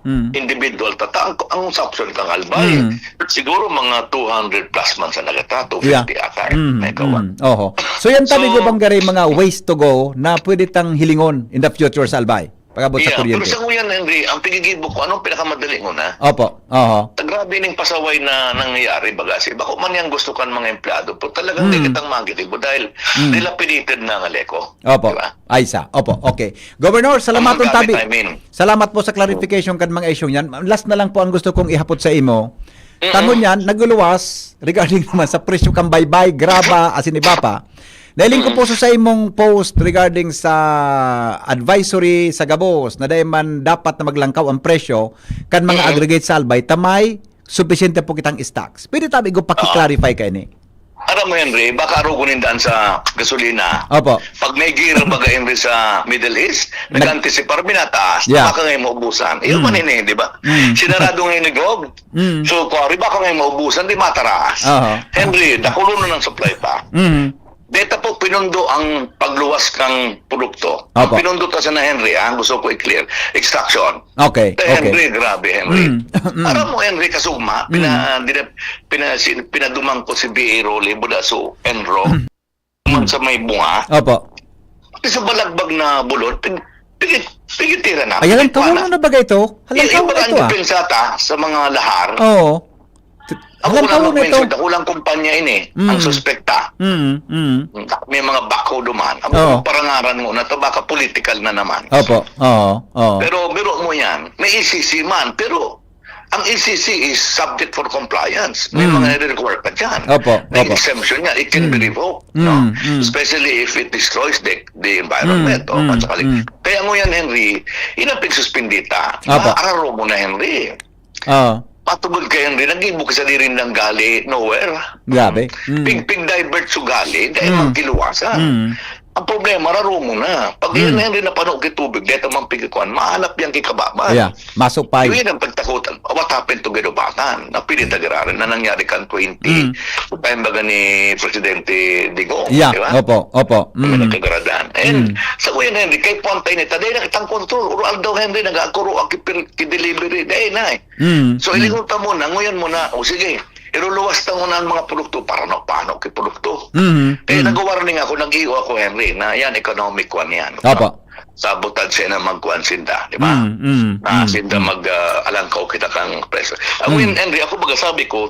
Mm. individual tata, ang, ang sa option kang Albay, Mm. siguro mga two hundred plus man sa nagata, Yeah. two fifty ata, Mm, megawatt. mm. Oho. So, yan tabi So, ko bang gari mga ways to go na pwede tang hilingon in the future sa Albay? Pag-abot sa Yeah, pero kuryente. sa nguyan, Henry, ang pigigibo ko, anong pinakamadali nguna? Opo. Oho. Ta-, grabe ning pasaway na nangyayari, baga. Si bako man yang gusto kan mga empleyado, pero talagang Mm. di kitang magilibo dahil Mm. dilapidated na ang Aleco. Opo. Di ba? Ay, sa. Opo. Okay. Governor, Ang salamat mga tabi. gamit, I mean. Salamat po sa clarification kan mga isyong yan. Last na lang po ang gusto kong ihapot sa imo. Mm-mm. Tangon yan, naguluwas regarding naman sa presyo kan baybay, graba, asin iba pa. Nailing ko Mm-mm. po sa, sa imong post regarding sa advisory sa gabos na dahil man dapat na maglangkaw ang presyo kan mga Mm-mm. aggregate sa Albay, tamay, supisyente po kitang stocks. Pwede tabi ko Oo. paki-clarify ka ini? Aram mo, Henry, baka arugon ninda sa gasolina. Opo. Pag may gera baga, Henry, sa Middle East, Nag- nag-anticipar, minataas. Yeah. Baka ngayon maubusan. Yun Mm. man ini, di ba? Mm. Sinarado ngayon ni Gov. Mm. So, kung ari baka ngayon maubusan, di mataraas. Aha. Henry, dakulo na ng supply pa. Mm. Deta po, pinundo ang pagluwas kang produkto. Ang Opo. pinundo ta sana, Henry, ah, gusto ko i-clear. Extraction. Okay, Eh, okay. Henry, grabe, Henry. Mm, mm. Aram mo, Henry, kasugma, pina, dina, pina, si, pinaduman ko si B A Rolly, Budaso, Enro, man sa may bunga. Opo. Pati sa balagbag na bulod, pig, pig, pigitira na. Ay, halang Pigitira taon na ba ito? Halang Yung taon iba na ang ito ah. Depensa ta sa mga lahar. Oo. Ako Halang na taon na ito. mag-mention, dakulang kumpanya ini, ang Mm. suspekta. Mm, mm. May mga backhoe duman. Ang Oo. parangaran mo na to, baka political na naman. Opo. Oo. Oo. Pero biro mo yan, may E C C man, pero ang E C C is subject for compliance. May Mm. mga nire-require pa dyan. Opo, May opo. exemption niya. It can be Mm. revoked. Mm, No? mm. Especially if it destroys the, the environment. Mm, o mm, at saka, mm. Kaya ngayon, Henry, inapig suspindita. Opo. Maararo mo na, Henry. Oo. Patugod kay Henry, nag-ibo ka sa diri ng gali, nowhere. Grabe. Mm. Pig, pig-divert sa gali, dahil Mm. magkiluwasan. Mm. Ang problema, raro mo na. Pag Mm. yan, Henry, napano ki tubig, dahil mang pigikuan, mahanap yan kikababan. Yeah. Masupay. Yun ang pagtakutan. What happened to Guinobatan? Na pinitagiraran na nangyari kan twenty. Mm. Sa time baga ni Presidente Digong, Yeah. di ba? Opo. Opo. May Mm. nagkagaradan. And Mm. sa kuya na, Henry, kay Puantay nita, dahil nakitang control. Ural daw, Henry, nag-aakuro, akipir, ki-delivery. Dahil na eh. Mm. So, Mm. ilingon ta muna, nguyan mo na, o sige, iruluwas ta muna ang mga produkto para na paano ki produkto. Mm. Eh, Mm. nag-warning ako, nag-iyo ako, Henry, na yan, economic one yan. Opo. Sabotage siya na magkuhan sinda, di ba? Mm, mm, Na mm, sinda mm. mag, ah, alangkaw kita kang presyo. Ah, Mm. ngayon, Henry, ako baga sabi ko,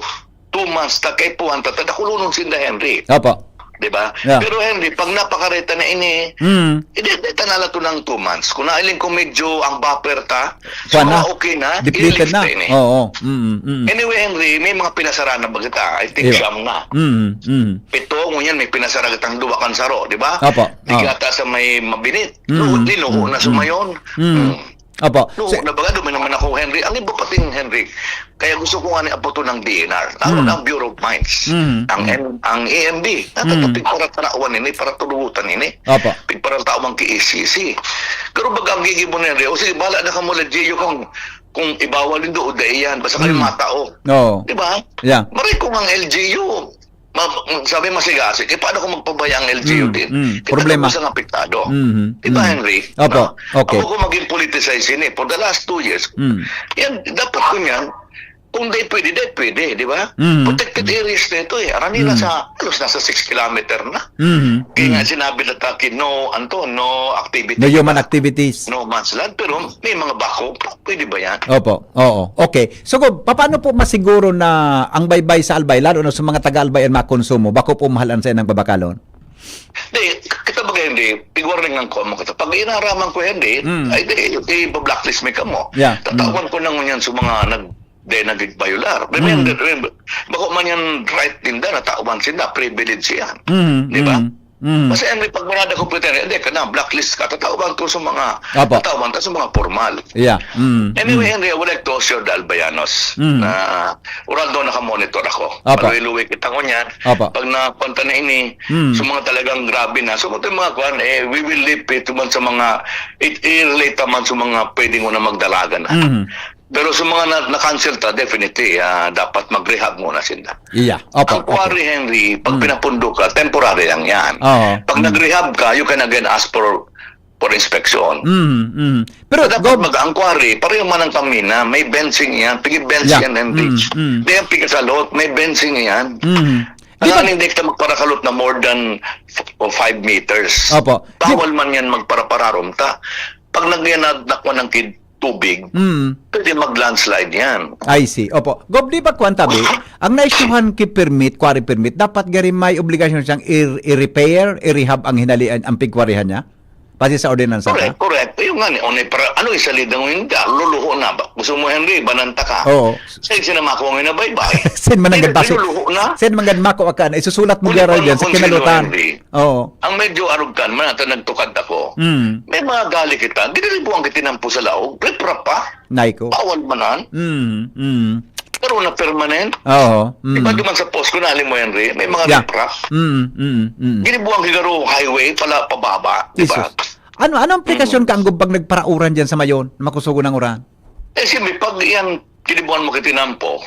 two months ta kay puhan ta, tadakulonon sinda, Henry. Opo. Di ba? Yeah. Pero, Henry, pag napakareta na ini, Mm. hindi, hindi ta nalato ng two months. Kung nailing ko medyo ang buffer ta, so Kuha na. mga okay na, Depleted i-lift na. ta ini. Oo. Mm, mm. Anyway, Henry, may mga pinasara na ba kita? I think Iyo. siyam na. Mm, mm. Pito, ngunyan may pinasara kitang duwa kan saro, di ba? Opo. Di Oh. ata sa may mabinit. Mm, Luho, niluho mm, na mm. sumayon. Mm. Mm. Opo. Luho Si- na baga, duminom man ako, Henry. Ang iba pating, Henry, kaya gusto ko nga ni aputo ng D N R. Tawag Mm. ang Bureau of Mines. Mm, Ang, mm. M, ang E M D. Mm. Pigparatarawan ini, para tulutan ini. Opo. Pigparatawang ki E C C. Pero baga ang gigibon, Henry, o sige, bala na kamo, L G U, kung, kung ibawal nindo o dai yan. Basta kayo Mm. matao. Oo. Di ba? Yeah. Maray ko nga L G U. Ma-, sabi masigasig, eh, paano kung magpabaya ang L G U Mm, din? mm. Kita Problema. mo sa apektado. Mhm, Di ba, mm. Henry? Opo, No? okay. Ako kung maging politicized ini for the last two years, Mm. yan, dapat ko niyan, kung di pwede, di pwede, di ba? Mm. Protected areas na ito eh. Arani na Mm. sa, halos nasa six kilometer na. Mhm, Kaya nga mm. sinabi na taki, no, anto, no activity. No human Diba? activities. No man's land, pero may mga bako, pwede ba yan? Opo. Oo. Okay. So, Gob, paano po masiguro na ang baybay sa Albay, lalo na sa mga taga-Albay, ang makonsumo, bako po mahal ang sainang babakalon? Di, kita baga, Henry, pigwarningan ko mo kita. Pag inaraman ko, Henry, Mm. ay di, i-blacklist mi kamo. Yeah. Tatawan ko na ngunyan sa mga nag, di nag-violar. Mm. Remember, bako man yan right ninda, natawan sinda, privilege yan. Mm, Di ba? mm, mm. Kasi, Henry, pag manada ko po tayo, hindi ka na, blacklist ka, tatawan ko sa mga, Opo. tatawan ta sa mga formal. Yeah. Mm, Anyway, mm. Henry, I would like to assure the Albayanos Mm. na ural daw nakamonitor ako. Opo. Paluwi-luwi kita ngunyan. Opo. Pag napunta na ini, Mm. sa mga talagang grabe na. So, ito yung mga kwan, eh, we will leave it man sa mga, it, i-relate naman sa mga pwedeng mo na magdalagan na. Mm. Pero sa mga na, na-cancel ta, definitely, ah, dapat mag-rehab muna sila. Yeah. Opo. Ang quarry, Okay. Henry, pag Mm. pinapundo ka, temporary lang yan. Oo. Pag Mm. nag-rehab ka, you can again ask for for inspection. Mm, mm. Pero, Dapat Gob, mag-inquiry, pareho man ang kamina, may fencing yan, pigi-fence Yeah. yan, Henry. Mm, mm. Di ang pigasalot, may fencing yan. Mm. Di ba, Kailangan hindi kita magparakalot na more than f-, o five meters. Opo. Bawal man yan magparapararom ta. Pag nagyanad na ko ng kid tubig, Mm. pwede mag-landslide yan. I see. Opo. Gob, di ba, kwan tabi, ang naisyuhan ki permit, quarry permit, dapat gari may obligasyon siyang i-, i-repair, i-rehab ang hinalian, ang pigkwarihan niya? Pati sa ordinansa Correct, ka? Correct. Yung nga ni, onay para, ano, isalid ng hindi, luluho na ba? Gusto mo, Henry, bananta ka. Oo. Sa sinamako ang inabaybay. Sin mananggad baso. Luluho na. Sin manggad mako akan. Isusulat mo Kung gara di pa dyan sa makonsumo, kinalutan. Henry. Oo. Ang medyo arugkan man, ata nagtukad ako. Mm. May mga gali kita, ginilibuan kita ng pusa laog, riprap pa. Nay ko. Bawal manan. Mm, mm. Pero na permanent. Oo. Mm. Di ba duman sa post ko, naalim mo, Henry? May mga Yeah. riprap. Mm, mm, mm. Ginibuang higaro highway pala pababa, di ba? Jesus. Ano, anong implikasyon ka, Gob, pag nagparauran dyan sa mayon? Makusugo ng uran? Eh, siyempre, pag yan, ginibuan mo kitinampo,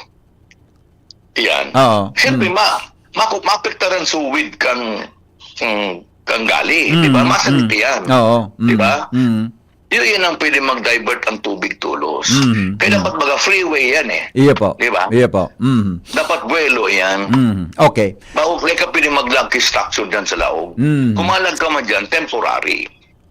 yan. Oo. Siyempre, Mm. ma, maku, maapektaran suwid kang mm, kanggali, di ba? Mm, masakit mm. Yan. Oo. Di ba? Mm, mm. Yun, yan ang pwede mag-divert ang tubig tulos. Mm, kaya mm. Dapat baga freeway yan eh. Iya po. Di ba? Iya po. Mm. Dapat buwelo yan. Mm. Okay. Bago kaya ka pwede mag-log construction dyan sa laog. Mm. Kumalag ka man dyan, temporary.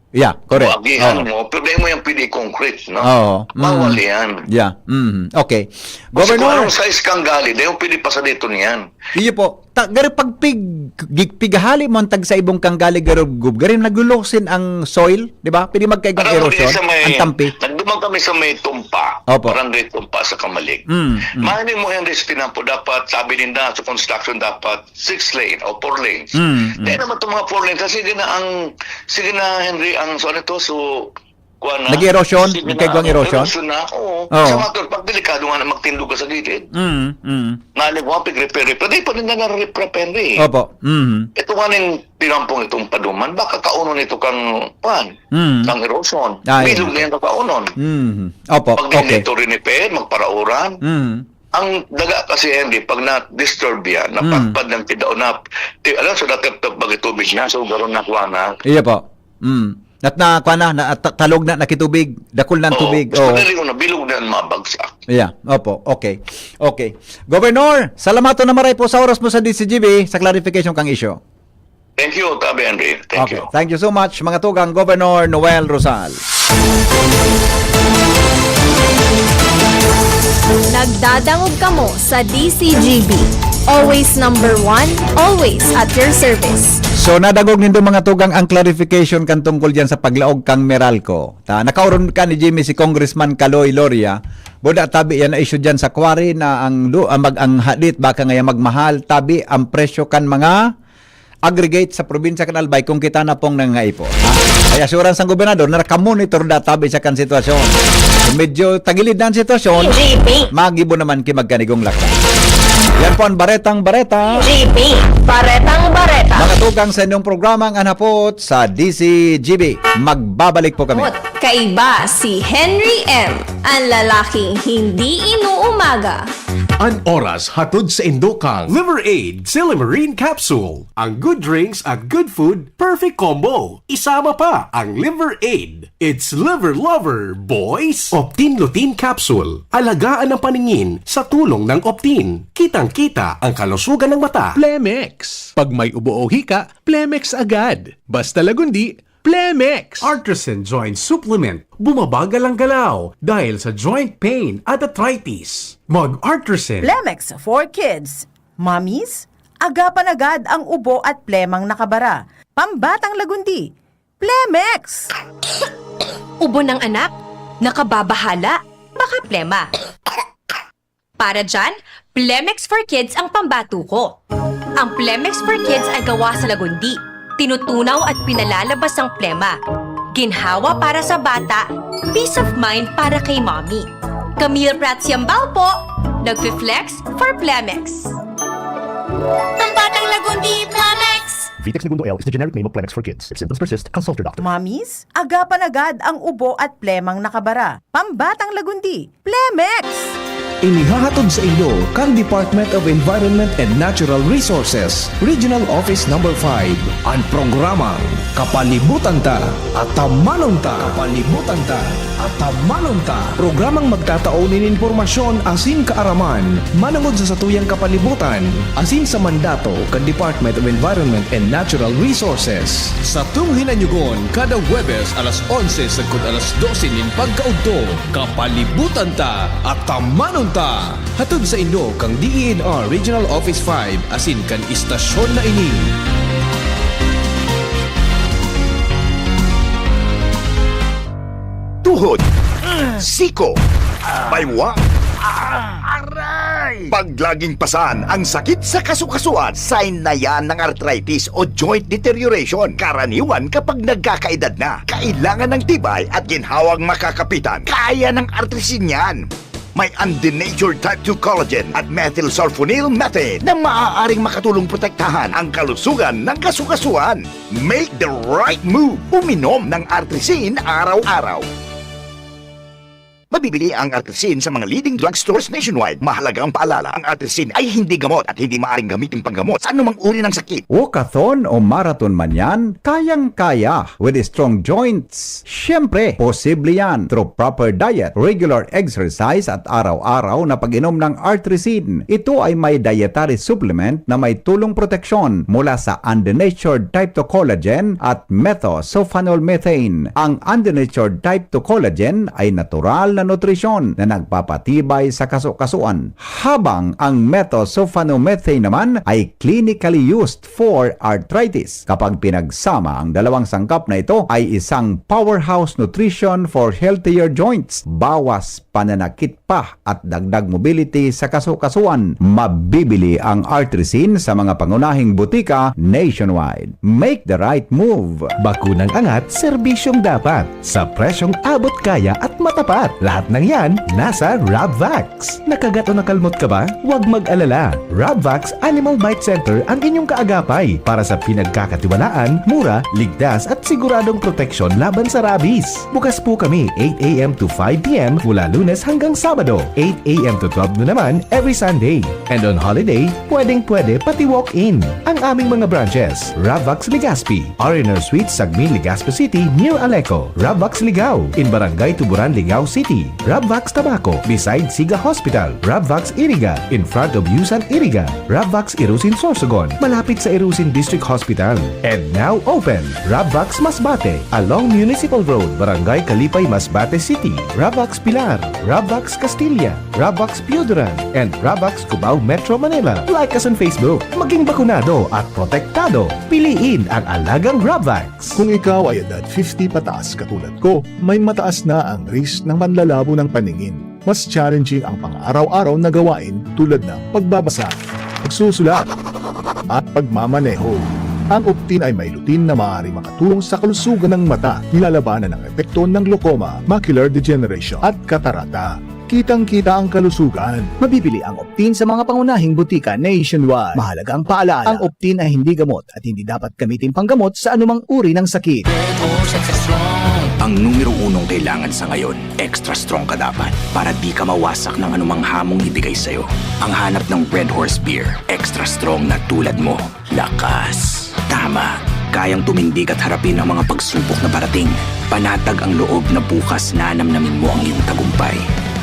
Yeah, correct. Agihan Oo. mo, pero dahil mo yung pwede concrete, no? Oo. Mm. Bawal yan. Yeah. Mm. Okay. Kasi kung Governor. Anong size kanggali, dahil mo pwede pasaliton yan. Iyo po. Ta, garo pag pig-, gig-, pighali mo ang tagsa ibong kanggali, garo gub-, garo naglulosin ang soil, di ba? Pwede magkaigong Parang erosion, sa may, ang tampi. Nagduman kami sa may Tumpa, Opo. Barangay Tumpa sa Kamalig. Mm, mm. Mahal mo, Henry, sa tinampo, dapat, sabi ninda, sa construction, dapat six lane o four lanes. Mm, mm. Dahil naman itong mga four lanes, kasi sige na ang, sige na, Henry, ang, so ano to, so, kuwan na, Nag-erosion? sige na, Nagkaigwang erosion? Erosion na, oo. Oo. Sa mga tol, pag delikado nga na magtindog ka sa gilid. Mm, mm. Nalimwa, pag-repair-repair. Di pa rin na nare-repair, Henry. Opo. Mm. Ito nga ning tinampong itong paduman, baka kaunon ito kang, kuwan, Mm. kang erosion. Ah, Bilog yun. Na yan kakaunon. Mm. Opo, Pag okay. Dito rin repair, magparauran. Mm. Ang daga kasi, Henry, pag na-disturb yan, Mm. napadpad ng kidao na, ti-, alam, so, natagtag pag tubig niya, so, garo na kuha na. Iya po. Mm. At na, kuha na, na, ta-, talog na, nakitubig, dakul na ang Oo, tubig. mas Oo. Madali ko na, bilog na ang mabagsak. Yeah, opo. Okay. Okay. Governor, salamaton na maray po sa oras mo sa D C G B, sa clarification kang issue. Thank you, Tabi Henry. Thank Okay. you. Thank you so much, mga tugang, Governor Noel Rosal. Nagdadangog kamo sa D C G B. Always number one, always at your service. So, nadangog nindo, mga tugang, ang clarification kan tungkol diyan sa paglaog kang Meralco. Ta, nakaoron ka ni Jimmy si Congressman Kaloy Loria. Buda tabi yan na issue diyan sa quarry na ang lu-, ang mag-, ang hadit baka ngaya magmahal. Tabi ang presyo kan mga aggregate sa probinsya kan Albay kung kita na pong nangangaipo. Ha? Kaya assurance ang gobernador na nakamonitor da tabi sa kan sitwasyon. Kung medyo tagilid na ang sitwasyon, G P. Magibo naman ki magkanigong lakad. Yan po ang Baretang Bareta. G P. Baretang Bareta. Mga tugang sa inyong programa ang Anhapot sa D C G B. Magbabalik po kami. Kaiba si Henry M, ang lalaking hindi inuumaga. An oras hatod sa indo kang Liver Aid Silymarin Capsule. Ang good drinks at good food, perfect combo. Isama pa ang Liver Aid. It's Liver Lover, boys! Optin Lutein Capsule. Alagaan ang paningin sa tulong ng Optin. Kitang-kita ang kalusugan ng mata. Plemex. Pag may ubo o hika, Plemex agad. Basta Lagundi, Plemex! Artisan Joint Supplement. Bumabagal ang galaw dahil sa joint pain at arthritis. Mag-Artisan. Plemex for Kids. Mommies, agapan agad ang ubo at plemang nakabara. Pambatang Lagundi. Plemex! Ubo ng anak? Nakababahala? Baka plema. Para dyan, Plemex for Kids ang pambato ko. Ang Plemex for Kids ay gawa sa Lagundi. Tinutunaw at pinalalabas ang plema. Ginhawa para sa bata, peace of mind para kay mommy. Camille Prats Yambao po, nagfi-flex for Plemex. Pambatang Lagundi, Plemex! Vitex Negundo L is the generic name of Plemex for Kids. If symptoms persist, consult your doctor. Mommies, agapan agad ang ubo at plemang nakabara. Pambatang Lagundi, Plemex! Inihahatod sa inyo kan Department of Environment and Natural Resources, Regional Office Number five, an programang Kapalibutan Ta, Atamanon Ta. Kapalibutan Ta, Atamanon Ta. Programang magtatao nin impormasyon asin kaaraman manongod sa satuyang kapalibutan asin sa mandato kan Department of Environment and Natural Resources. Satong hinanyugon kada Huwebes alas onse sagkod alas dose nin pagkaudto. Kapalibutan Ta, Atamanon Ta! Hatod sa inyo kang D E N R Regional Office five asin kan istasyon na ini. Tuhod, siko, baywa, aray! Pag laging pasan ang sakit sa kasukasuan, sign na yan ng arthritis o joint deterioration. Karaniwan kapag nagkakaedad na, kailangan ng tibay at ginhawang makakapitan. Kaya ng Artrisin yan. May undenatured type two collagen at methylsulfonyl methane na maaaring makatulong protektahan ang kalusugan ng kasukasuan. Make the right move. Uminom ng Artrisin araw-araw. Mabibili ang Artrisin sa mga leading drugstores nationwide. Mahalaga ang paalala, ang Artrisin ay hindi gamot at hindi maaaring gamitin panggamot sa anumang uri ng sakit. Walkathon o marathon man yan, kayang-kaya with strong joints. Siyempre, posible yan through proper diet, regular exercise at araw-araw na pag-inom ng Artrisin. Ito ay may dietary supplement na may tulong proteksyon mula sa undenatured type two collagen at methosulfonol methane. Ang undenatured type two collagen ay natural na nutrisyon na nagpapatibay sa kaso-kasuan, habang ang methosulfonomethane naman ay clinically used for arthritis. Kapag pinagsama, ang dalawang sangkap na ito ay isang powerhouse nutrition for healthier joints, bawas pananakit pa at dagdag mobility sa kaso-kasuan. Mabibili ang Artrisin sa mga pangunahing butika nationwide. Make the right move! Bakunang angat, serbisyong dapat. Sa presyong abot kaya at matapat. Lahat ng yan, nasa Rabvax. Nakagat o nakalmot ka ba? Huwag mag-alala. Rabvax Animal Bite Center ang inyong kaagapay para sa pinagkakatiwalaan, mura, ligtas at siguradong proteksyon laban sa rabies. Bukas po kami eight a m to five p m mula Lunes hanggang Sabado, eight a m to twelve noon naman every Sunday. And on holiday, pwedeng-pwede pati walk-in. Ang aming mga branches, Ravax Legazpi, R and R Suites, Sagmin, Legazpi City, near Aleco, Ravax Ligao, in Barangay Tuburan, Ligao City, Ravax Tabaco, beside Siga Hospital, Ravax Iriga, in front of Yusan Iriga, Ravax Irusin Sorsogon, malapit sa Irusin District Hospital. And now open, Ravax Masbate, along Municipal Road, Barangay Kalipay, Masbate City, Ravax Pilar, Ravax Castilla, Ravax Pioduran, and Ravax Cubao, Metro Manila. Like us on Facebook. Maging bakunado at protektado. Piliin ang alagang Ravax. Kung ikaw ay edad fifty pataas katulad ko, may mataas na ang risk ng panlalabo ng paningin. Mas challenging ang pang-araw-araw na gawain tulad ng pagbabasa, pagsusulat, at pagmamaneho. Ang Optin ay may lutein na maaaring makatulong sa kalusugan ng mata, nilalabanan ang epekto ng glaucoma, macular degeneration, at katarata. Kitang-kita ang kalusugan. Mabibili ang Optin sa mga pangunahing butika nationwide. Mahalaga ang paalala, ang Optin ay hindi gamot at hindi dapat gamitin panggamot sa anumang uri ng sakit. Ang numero unong kailangan sa ngayon, extra strong ka dapat para di ka mawasak ng anumang hamong ibigay sa'yo. Ang hanap ng Red Horse Beer, extra strong na tulad mo. Lakas. Tama. Kayang tumindig at harapin ang mga pagsubok na parating. Panatag ang loob na bukas nanamnamin mo ang iyong tagumpay.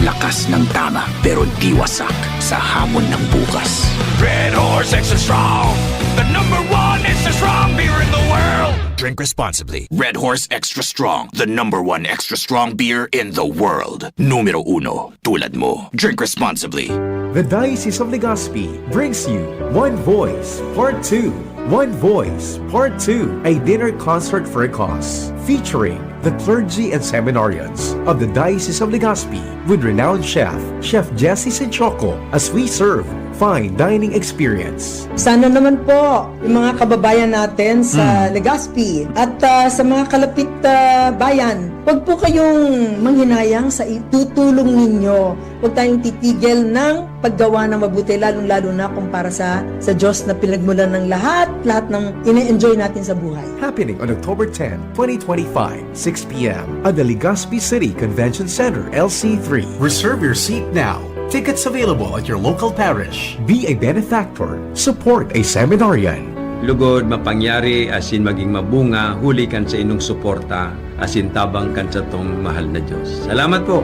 Lakas ng tama, pero di wasak sa hamon ng bukas. Red Horse Extra Strong, the number one extra strong beer in the world. Drink responsibly. Red Horse Extra Strong, the number one extra strong beer in the world. Numero uno, tulad mo. Drink responsibly. The Diocese of Legazpi brings you One Voice Part two. One Voice Part two, a dinner concert for a cause, featuring the clergy and seminarians of the Diocese of Legazpi with renowned chef, Chef Jesse Sinchoco, as we serve fine dining experience. Sana naman po yung mga kababayan natin sa Hmm. Legazpi at, ah, sa mga kalapit, ah, bayan, wag po kayong manghinayang sa itutulong ninyo. Huwag tayong titigil ng paggawa ng mabuti, lalong-lalo na kung para sa, sa Diyos na pinagmulan ng lahat, lahat ng ine-enjoy natin sa buhay. Happening on October ten, twenty twenty-five, six p m at the Legazpi City Convention Center, L C three. Reserve your seat now. Tickets available at your local parish. Be a benefactor. Support a seminarian. Lugod, mapangyari, asin maging mabunga, huli kan sa inong suporta, asin tabang kan satong mahal na Diyos. Salamat po!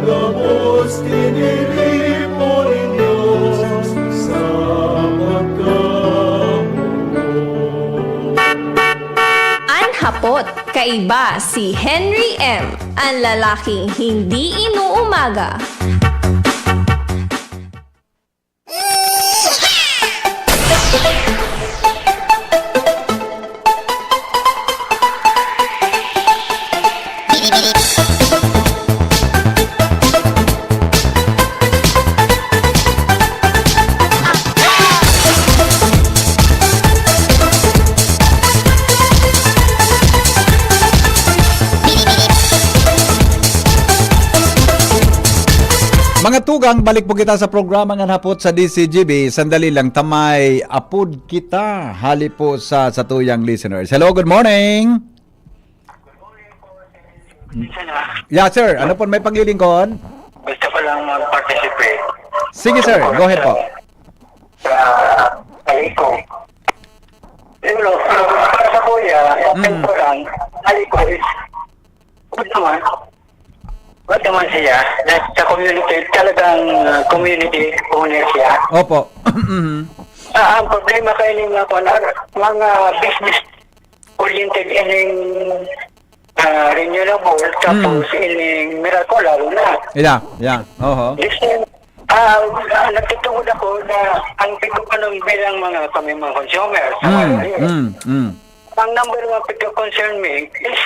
Pinagabos, tiniripo nin Diyos sa pagkamuot. An hapot, kaiba si Henry M, an lalaking hindi inuumaga. Mga tugang, balik po kita sa programa ngan hapot sa D C G B. Sandali lang, ta may apod kita hali po sa satuyang listeners. Hello, good morning. Yeah, sir. Ano po may paglilingkod? Gusto ko lang mag-participate. Sige, sir. Go ahead po. Sa Aliko. Pero, para sa kuya, sa Mm. ko lang, Aliko is, good naman. Good naman siya. Sa community, talagang, uh, community owner siya. Opo. Mhm. Ah, ang problema kayo ng mga, mga business oriented ining, ah, renewable, tapos Mm. ining Meralco, lalo na. Yeah, yeah. Oho. This time, ah, ah, nagtutungod ako na ang pagkukulang bilang mga, kami mga consumer, sa Mm, mga mm, mm. Ang number one pagka-concern me is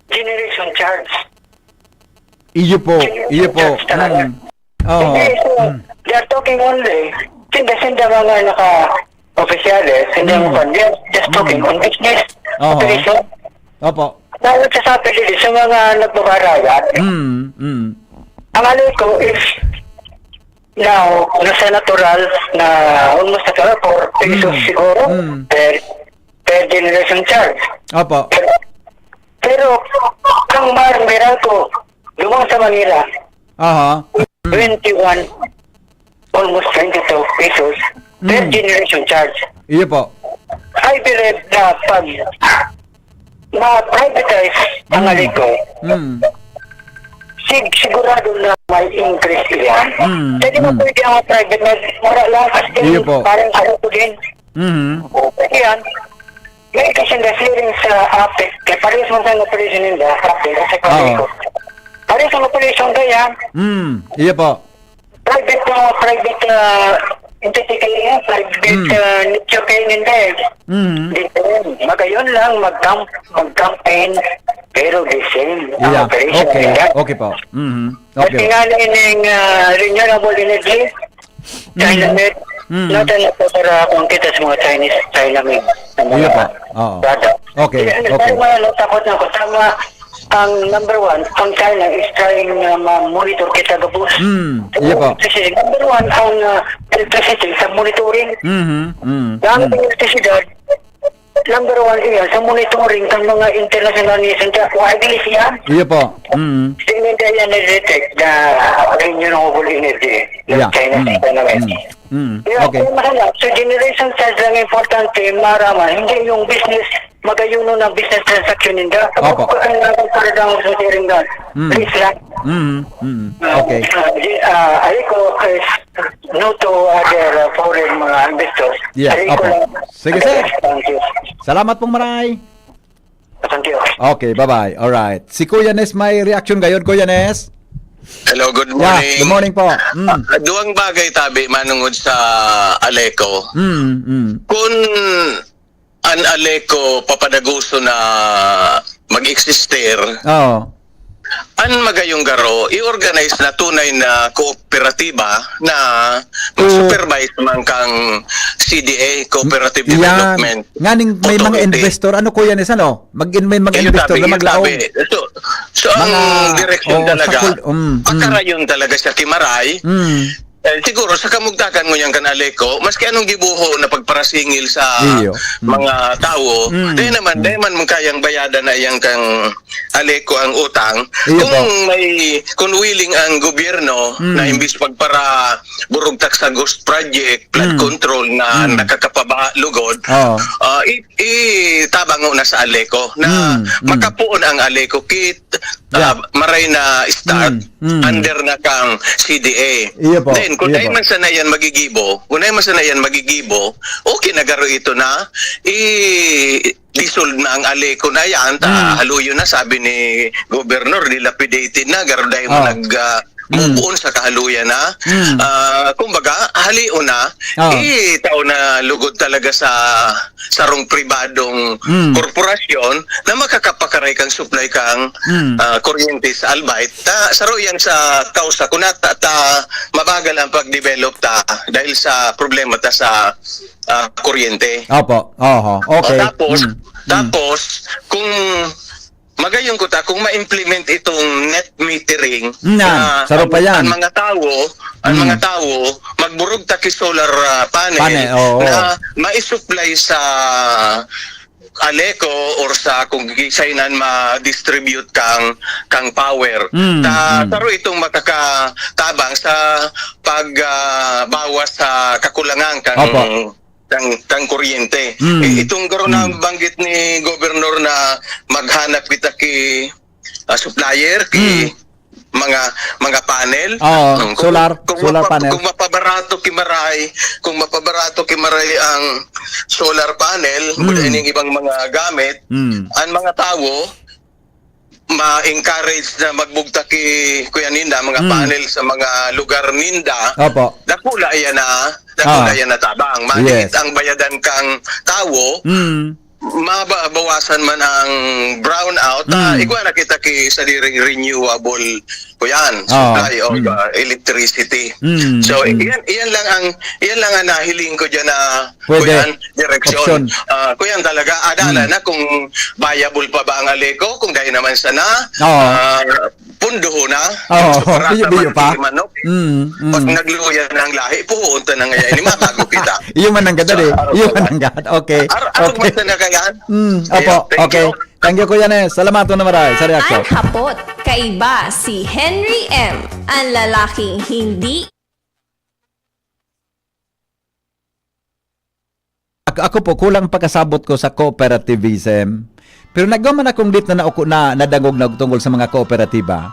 generation charge. Iyo po, iyo po. Charge talaga. Mm. Oo. Hindi, so, Mm. they are talking only, sinda, sinda mga naka-opisyales, sinda Mm. mga, they are just talking Mm. on business, Oho. operation. Opo. Na nagsasabi din sa mga nagbabarayat. Mm, mm. Ang ano ko is, now, nasa natural na almost natural, four pesos Mm. siguro, Mm. per, per generation charge. Opo. Pero, ang mar-, Meralco, doon sa Manila, Aha. twenty-one, almost twenty-two pesos per Mm. generation charge. Iyo po. I believe na pag ma-privatize ang Mm. Alico, Mm. sig-, sigurado na may increase yan. Mm. Pwede mo Mm. pwede ang private na wala lang, as in, Iyo po. parang ano po din. Mhm. Yan. May kasi na feeling sa APEC, kaya parehas man sa operation nila, APEC, at sa Oo. Coleco. Parehas ang operation kaya, Mm, iyo po. private, uh, private, uh, entity kayo yan, private, Mm. uh, nature kayo nila eh. Mm. Di po yun. Magayon lang, mag-camp, mag-campaign, pero the same ang Yeah. operation Okay. nila. Okay po. Mhm. At Okay. nga na ining, ah, renewable energy, Mm. China Med, Mm. natin na po para kung kita sa mga Chinese, China Med, sa mga Iyo po. Oo. product. Okay, Kaya, okay. Ano, takot na ako. Tama, ang number one, ang China is trying na ma-monitor kita gabos. Mm. Iyo po. Kasi number one, ang, ah, electricity sa monitoring. Mhm. Mm. Ang Mm. elektrisidad, number one iyan sa monitoring ng mga international nations. Kaya kung agili siya, Iyo po. Mm. Hindi yan na-detect na renewable energy ng Yeah. China Mm. sa economy. Mm. Mm. Kaya Okay. kung mahanap, so generation charge lang importante, maraman, hindi yung business, magayuno ng business transaction ninda. Opo. Kapag ang nagpapalad ang sa sharing doon, Mm. please lang. Mm. Mm. Ah, Okay. ah, di, ah, ay ko, eh, no to other, uh, foreign mga investors. Yeah, Ay ko opo. lang. Sige, sir. Thank you. Salamat pong maray. Thank you. Okay, bye-bye. Alright. Si Kuya Nes may reaction gayod, Kuya Nes? Hello, good Yeah, morning. good morning po. Mm. Ah, duwang bagay tabi manungod sa Aleco. Mm, mm. Kun an Aleco papadaguso na mag-existir, Oo. an magayong garo, i-organize na tunay na kooperatiba na Oo. mag-supervise man kang C D A, Cooperative Yan. Development Nganing may mga Authority. investor, ano, Kuya Nes, ano? Mag-, may mga Iyo investor tabi, na iyo maglaom. tabi. So, so, ang Mga, direksyon oo, talaga, sakul-, um, mm. pakarayon talaga siya ki Maray. Mm. Eh, siguro, sa kamugtakan mo yan, kan Aleco, maski anong gibuho na pagparasingil sa Iyo. Mm. mga tawo, Mm. dahil naman, Mm. dahil man mong kayang bayadan na iyang kang Aleco ang utang, Iyo kung po. may, kung willing ang gobyerno Mm. na imbis pagpara burugtak sa ghost project, flood Mm. control na Mm. nakakapabaha lugod, Oo. ah, i-, itabang mo na sa Aleco na Mm, mm. makapuon ang Aleco kit, ah, Yeah. maray na start, Mm, mm. under na kang C D A. Iyo po, Then, kung iyo dahil po. man sana yan magigibo, kung dahil man sana yan magigibo, okay na garo ito na, i-, dissolve na ang Aleco na yan, ta Mm. haluyo na, sabi ni Governor, dilapidated na, garo dahil mo Oh. nag, ah, Mm. mubuon sa kahaluyan na. Mm. Ah, kumbaga, halion na, Oh. eh, tao na lugod talaga sa sarong pribadong Mm. korporasyon na makakapakaray kang supply kang, Mm. ah, kuryente sa Albay. Ta, saro yan sa kausa, kung nata, ta, mabagal ang pag-develop ta dahil sa problema ta sa, ah, kuryente. Opo. Oho. O, Okay. tapos, Mm. Mm. tapos, kung magayon ko ta, kung ma-implement itong net metering Na, na saro ang, pa yan. ang mga tawo, ang Mm. mga tawo, magburog ta ki solar, ah, panel Panel, oo. na maisupply sa ALECO or sa kung gisay nan ma-distribute kang, kang power. Mm, Ta, mm. Taro itong makakatabang sa pag, ah, bawas sa kakulangan kang, Opo. kang, kang kuryente. Mm, Eh, itong garo mm. na banggit ni Governor na maghanap kita ki, ah, supplier, ki Mm. mga, mga panel. Oo, Mm, kung, solar, kung solar mapa-, panel. kung mapabarato ki maray, kung mapabarato ki maray ang solar panel, Mm. mula ining ibang mga gamit, Mm. ang mga tawo ma-encourage na magbugtak ki, kuya ninda, mga Mm. panel sa mga lugar ninda. Opo. Dakula iyan na, dakula Ah. iyan na tabang. Manigit Yes. ang bayadan kang tawo, Mm. mabawasan man ang brownout, ah, Mm. igwa na kita ki sadiring renewable, kuyan, Oo. supply of, Mm. ah, electricity. Mm, So, mm. iyan, iyan lang ang, iyan lang ang nahiling ko diyan na, Pwede. kuyan, direksyon. Opsyon. Ah, kuyan talaga, adala Mm. na kung viable pa ba ang ALECO, kung dahil naman sana, Oo. ah, pundoho na, Oo, yung sa biyo-biyo pa. pagkakamanok. Mm, mm. Pag nagluya na ang lahi, puhuon ta na ngayon, ni mabago kita. Iyo man ang gadad eh. So, Iyo man ang gadad. Okay. Ar-, arog Okay. man ta na kaya. Mm, Ayan, opo. thank Okay. you. Thank you, Kuya Nes. Salamat na maray sa reaksyon. An hapot kaiba si Henry M, ang lalaking hindi Ako, ako po, kulang pakasabot ko sa cooperativism. Pero nagwa man akong dit na nauko-, na nadangog na tungkol sa mga kooperatiba.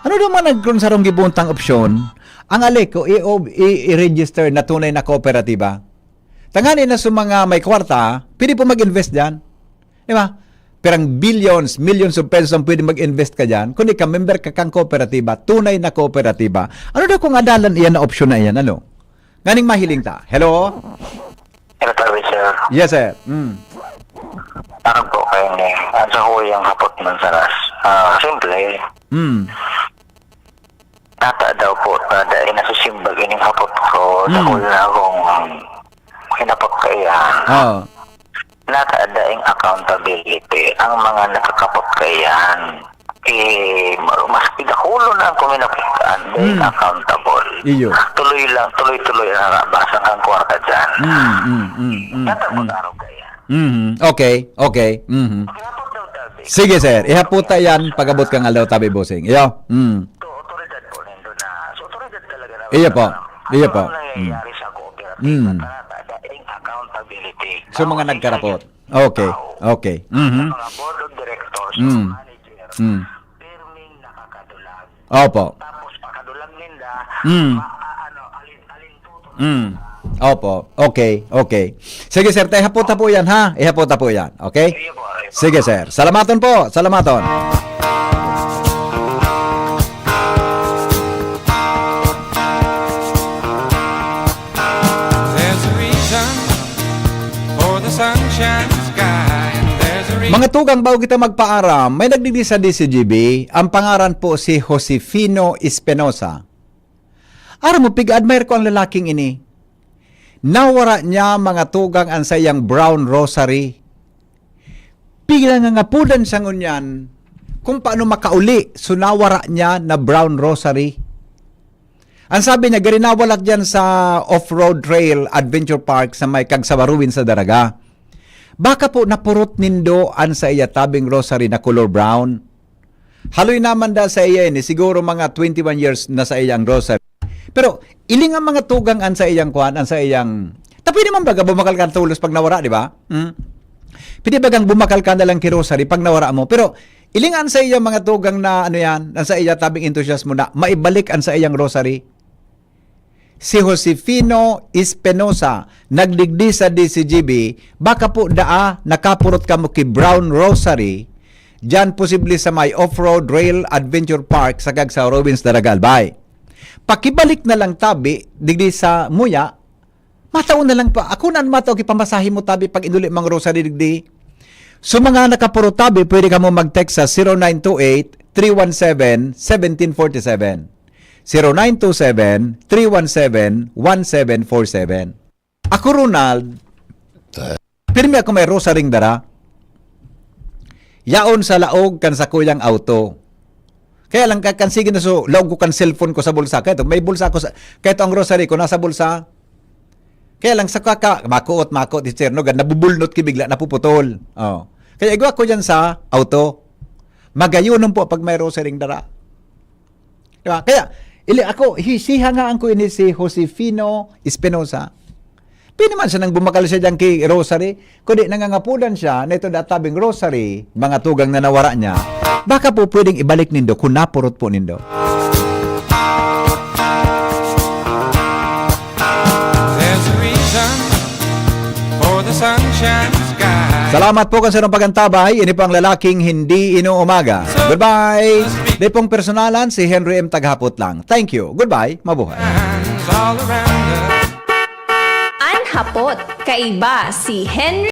Ano daw man nagkaroon sarong gibuntang opsyon? Ang ALECO, i-, o-, i-, i-register na tunay na kooperatiba. Tangani na sa mga may kwarta, pwede po mag-invest dyan. Di ba? Pirang billions, millions of pesos ang pwede mag-invest ka dyan. Kung ika-member ka kang kooperatiba, tunay na kooperatiba. Ano daw kung adalan iyan na opsyon na iyan? Ano? Nganing mahiling ta. Hello? Hello, Tabi, sir. Yes, sir. Mm. Ano po kayo ni? Ang sa huyang hapot man sa nas. Ah, simple. Mm. Nata daw po, ta, dai nasisimbag ining hapot ko. Sa Mm. huli na akong hinapot kaiyan. Oo. Nata daing accountability ang mga nakakapot kaiyan. Eh, ma-, maski dakulo na ang kuminapitan, dai Mm. accountable. Iyo. Tuloy lang, tuloy-tuloy ang harabas ang kwarta dyan. Mm, mm, mm, mm, Nata mm. mag-arog kaya. Mhm. Okay, okay. Mhm. Maghapot daw, Tabi. Sige, sir. Ihapot ta yan pag-abot kang aldaw, Tabi Bossing. Iyo. Mm. Ito, otoridad po nindo na. So, otoridad talaga na Iyo po. Ano Iyo ang po. nangyayari Mm. sa kooperatiba? Mm. Para daing accountability. So, mga Tao, nagkarapot. Okay. Tao. Okay. Mhm. Sa mga board of directors, Mm. manager, Mm. pirming nakakadulag. Opo. Tapos pakadulag ninda, Mm. ma-, a-, ano, alin, alin po to? Mm. Opo. Okay, okay. Sige, sir, ta, ihapot ta po yan, ha? Ihapot ta po yan, okay? Sige po, okay po. Sige, sir. Salamaton po. Salamaton. There's a reason for the sunshine sky, and there's a reason. Mga tugang, bago kita magpaaram, may nagdigdi sa D C G B. Ang pangaran po si Josefino Espinosa. Aram mo, pig-admire ko ang lalaking ini. Nawara niya, mga tugang, ang saiyang brown rosary. Pinangangapudan siya ngunyan kung paano makauli. So, nawara niya na brown rosary. Ang sabi niya, gari nawalak diyan sa off-road trail adventure park sa may Kagsawa Ruin sa Daraga. Baka po napurot nindo an saiya tabing rosary na color brown. Haloy naman da sa iya ini, siguro mga twenty-one years na sa iyang rosary. Pero iling ang mga tugang an sa iyang kuan, an sa iyang, ta pwede man baga bumakal ka tolos pag nawara, di ba? Hmm? Pwede bagang bumakal ka na lang ki rosary pag nawara mo. Pero iling an sa iyang mga tugang na ano yan, an sa iya tabing entusiasmo na maibalik an sa iyang rosary. Si Josefino Espinosa, nagdigdi sa D C G B, baka po daa nakapurot kamo ki Brown Rosary, diyan posible sa may Off-Road Rail Adventure Park sa Kagsawa Ruins, Daraga, Albay. Pakibalik na lang tabi, digdi sa Muya, matao na lang pa. Ako na matao ki pamasahe mo tabi pag inuli mang rosary digdi. So, mga nakapurot tabi, pwede kamo mag-text sa zero nine two eight, three one seven, seventeen forty-seven. Zero nine two seven, three one seven, one seven four seven. Ako, Ronald, pirmi ako may rosaring dara. Yaon sa laog kan sakuyang auto. Kaya lang, ka-, kan sige na so, laog ko kan cellphone ko sa bulsa. Kaya to, may bulsa ko sa, kaya to ang rosary ko nasa bulsa. Kaya lang sa kaka, makuot, makuot, Teacher, no? Nabubulnot ki bigla, napuputol. Oh. Kaya igwa ko dyan sa auto. Magayonon po pag may rosaring dara. Di ba? Kaya, ili ako, hi-, sihangaan ko ini si Josefino Espinosa. Pwede man siya nang bumakal siya dyan ki rosary, kundi nangangapodan siya na ito databing rosary, mga tugang na nawara niya. Baka po pwedeng ibalik nindo kung napurot po nindo. There's a reason for the sunshine sky. Salamat po kan sarong pagantabay. Ini po ang lalaking hindi inuumaga. Goodbye. Di pong personalan si Henry M Taghapot lang. Thank you. Goodbye. Mabuhay. Hands all around us. An Hapot, kaiba si Henry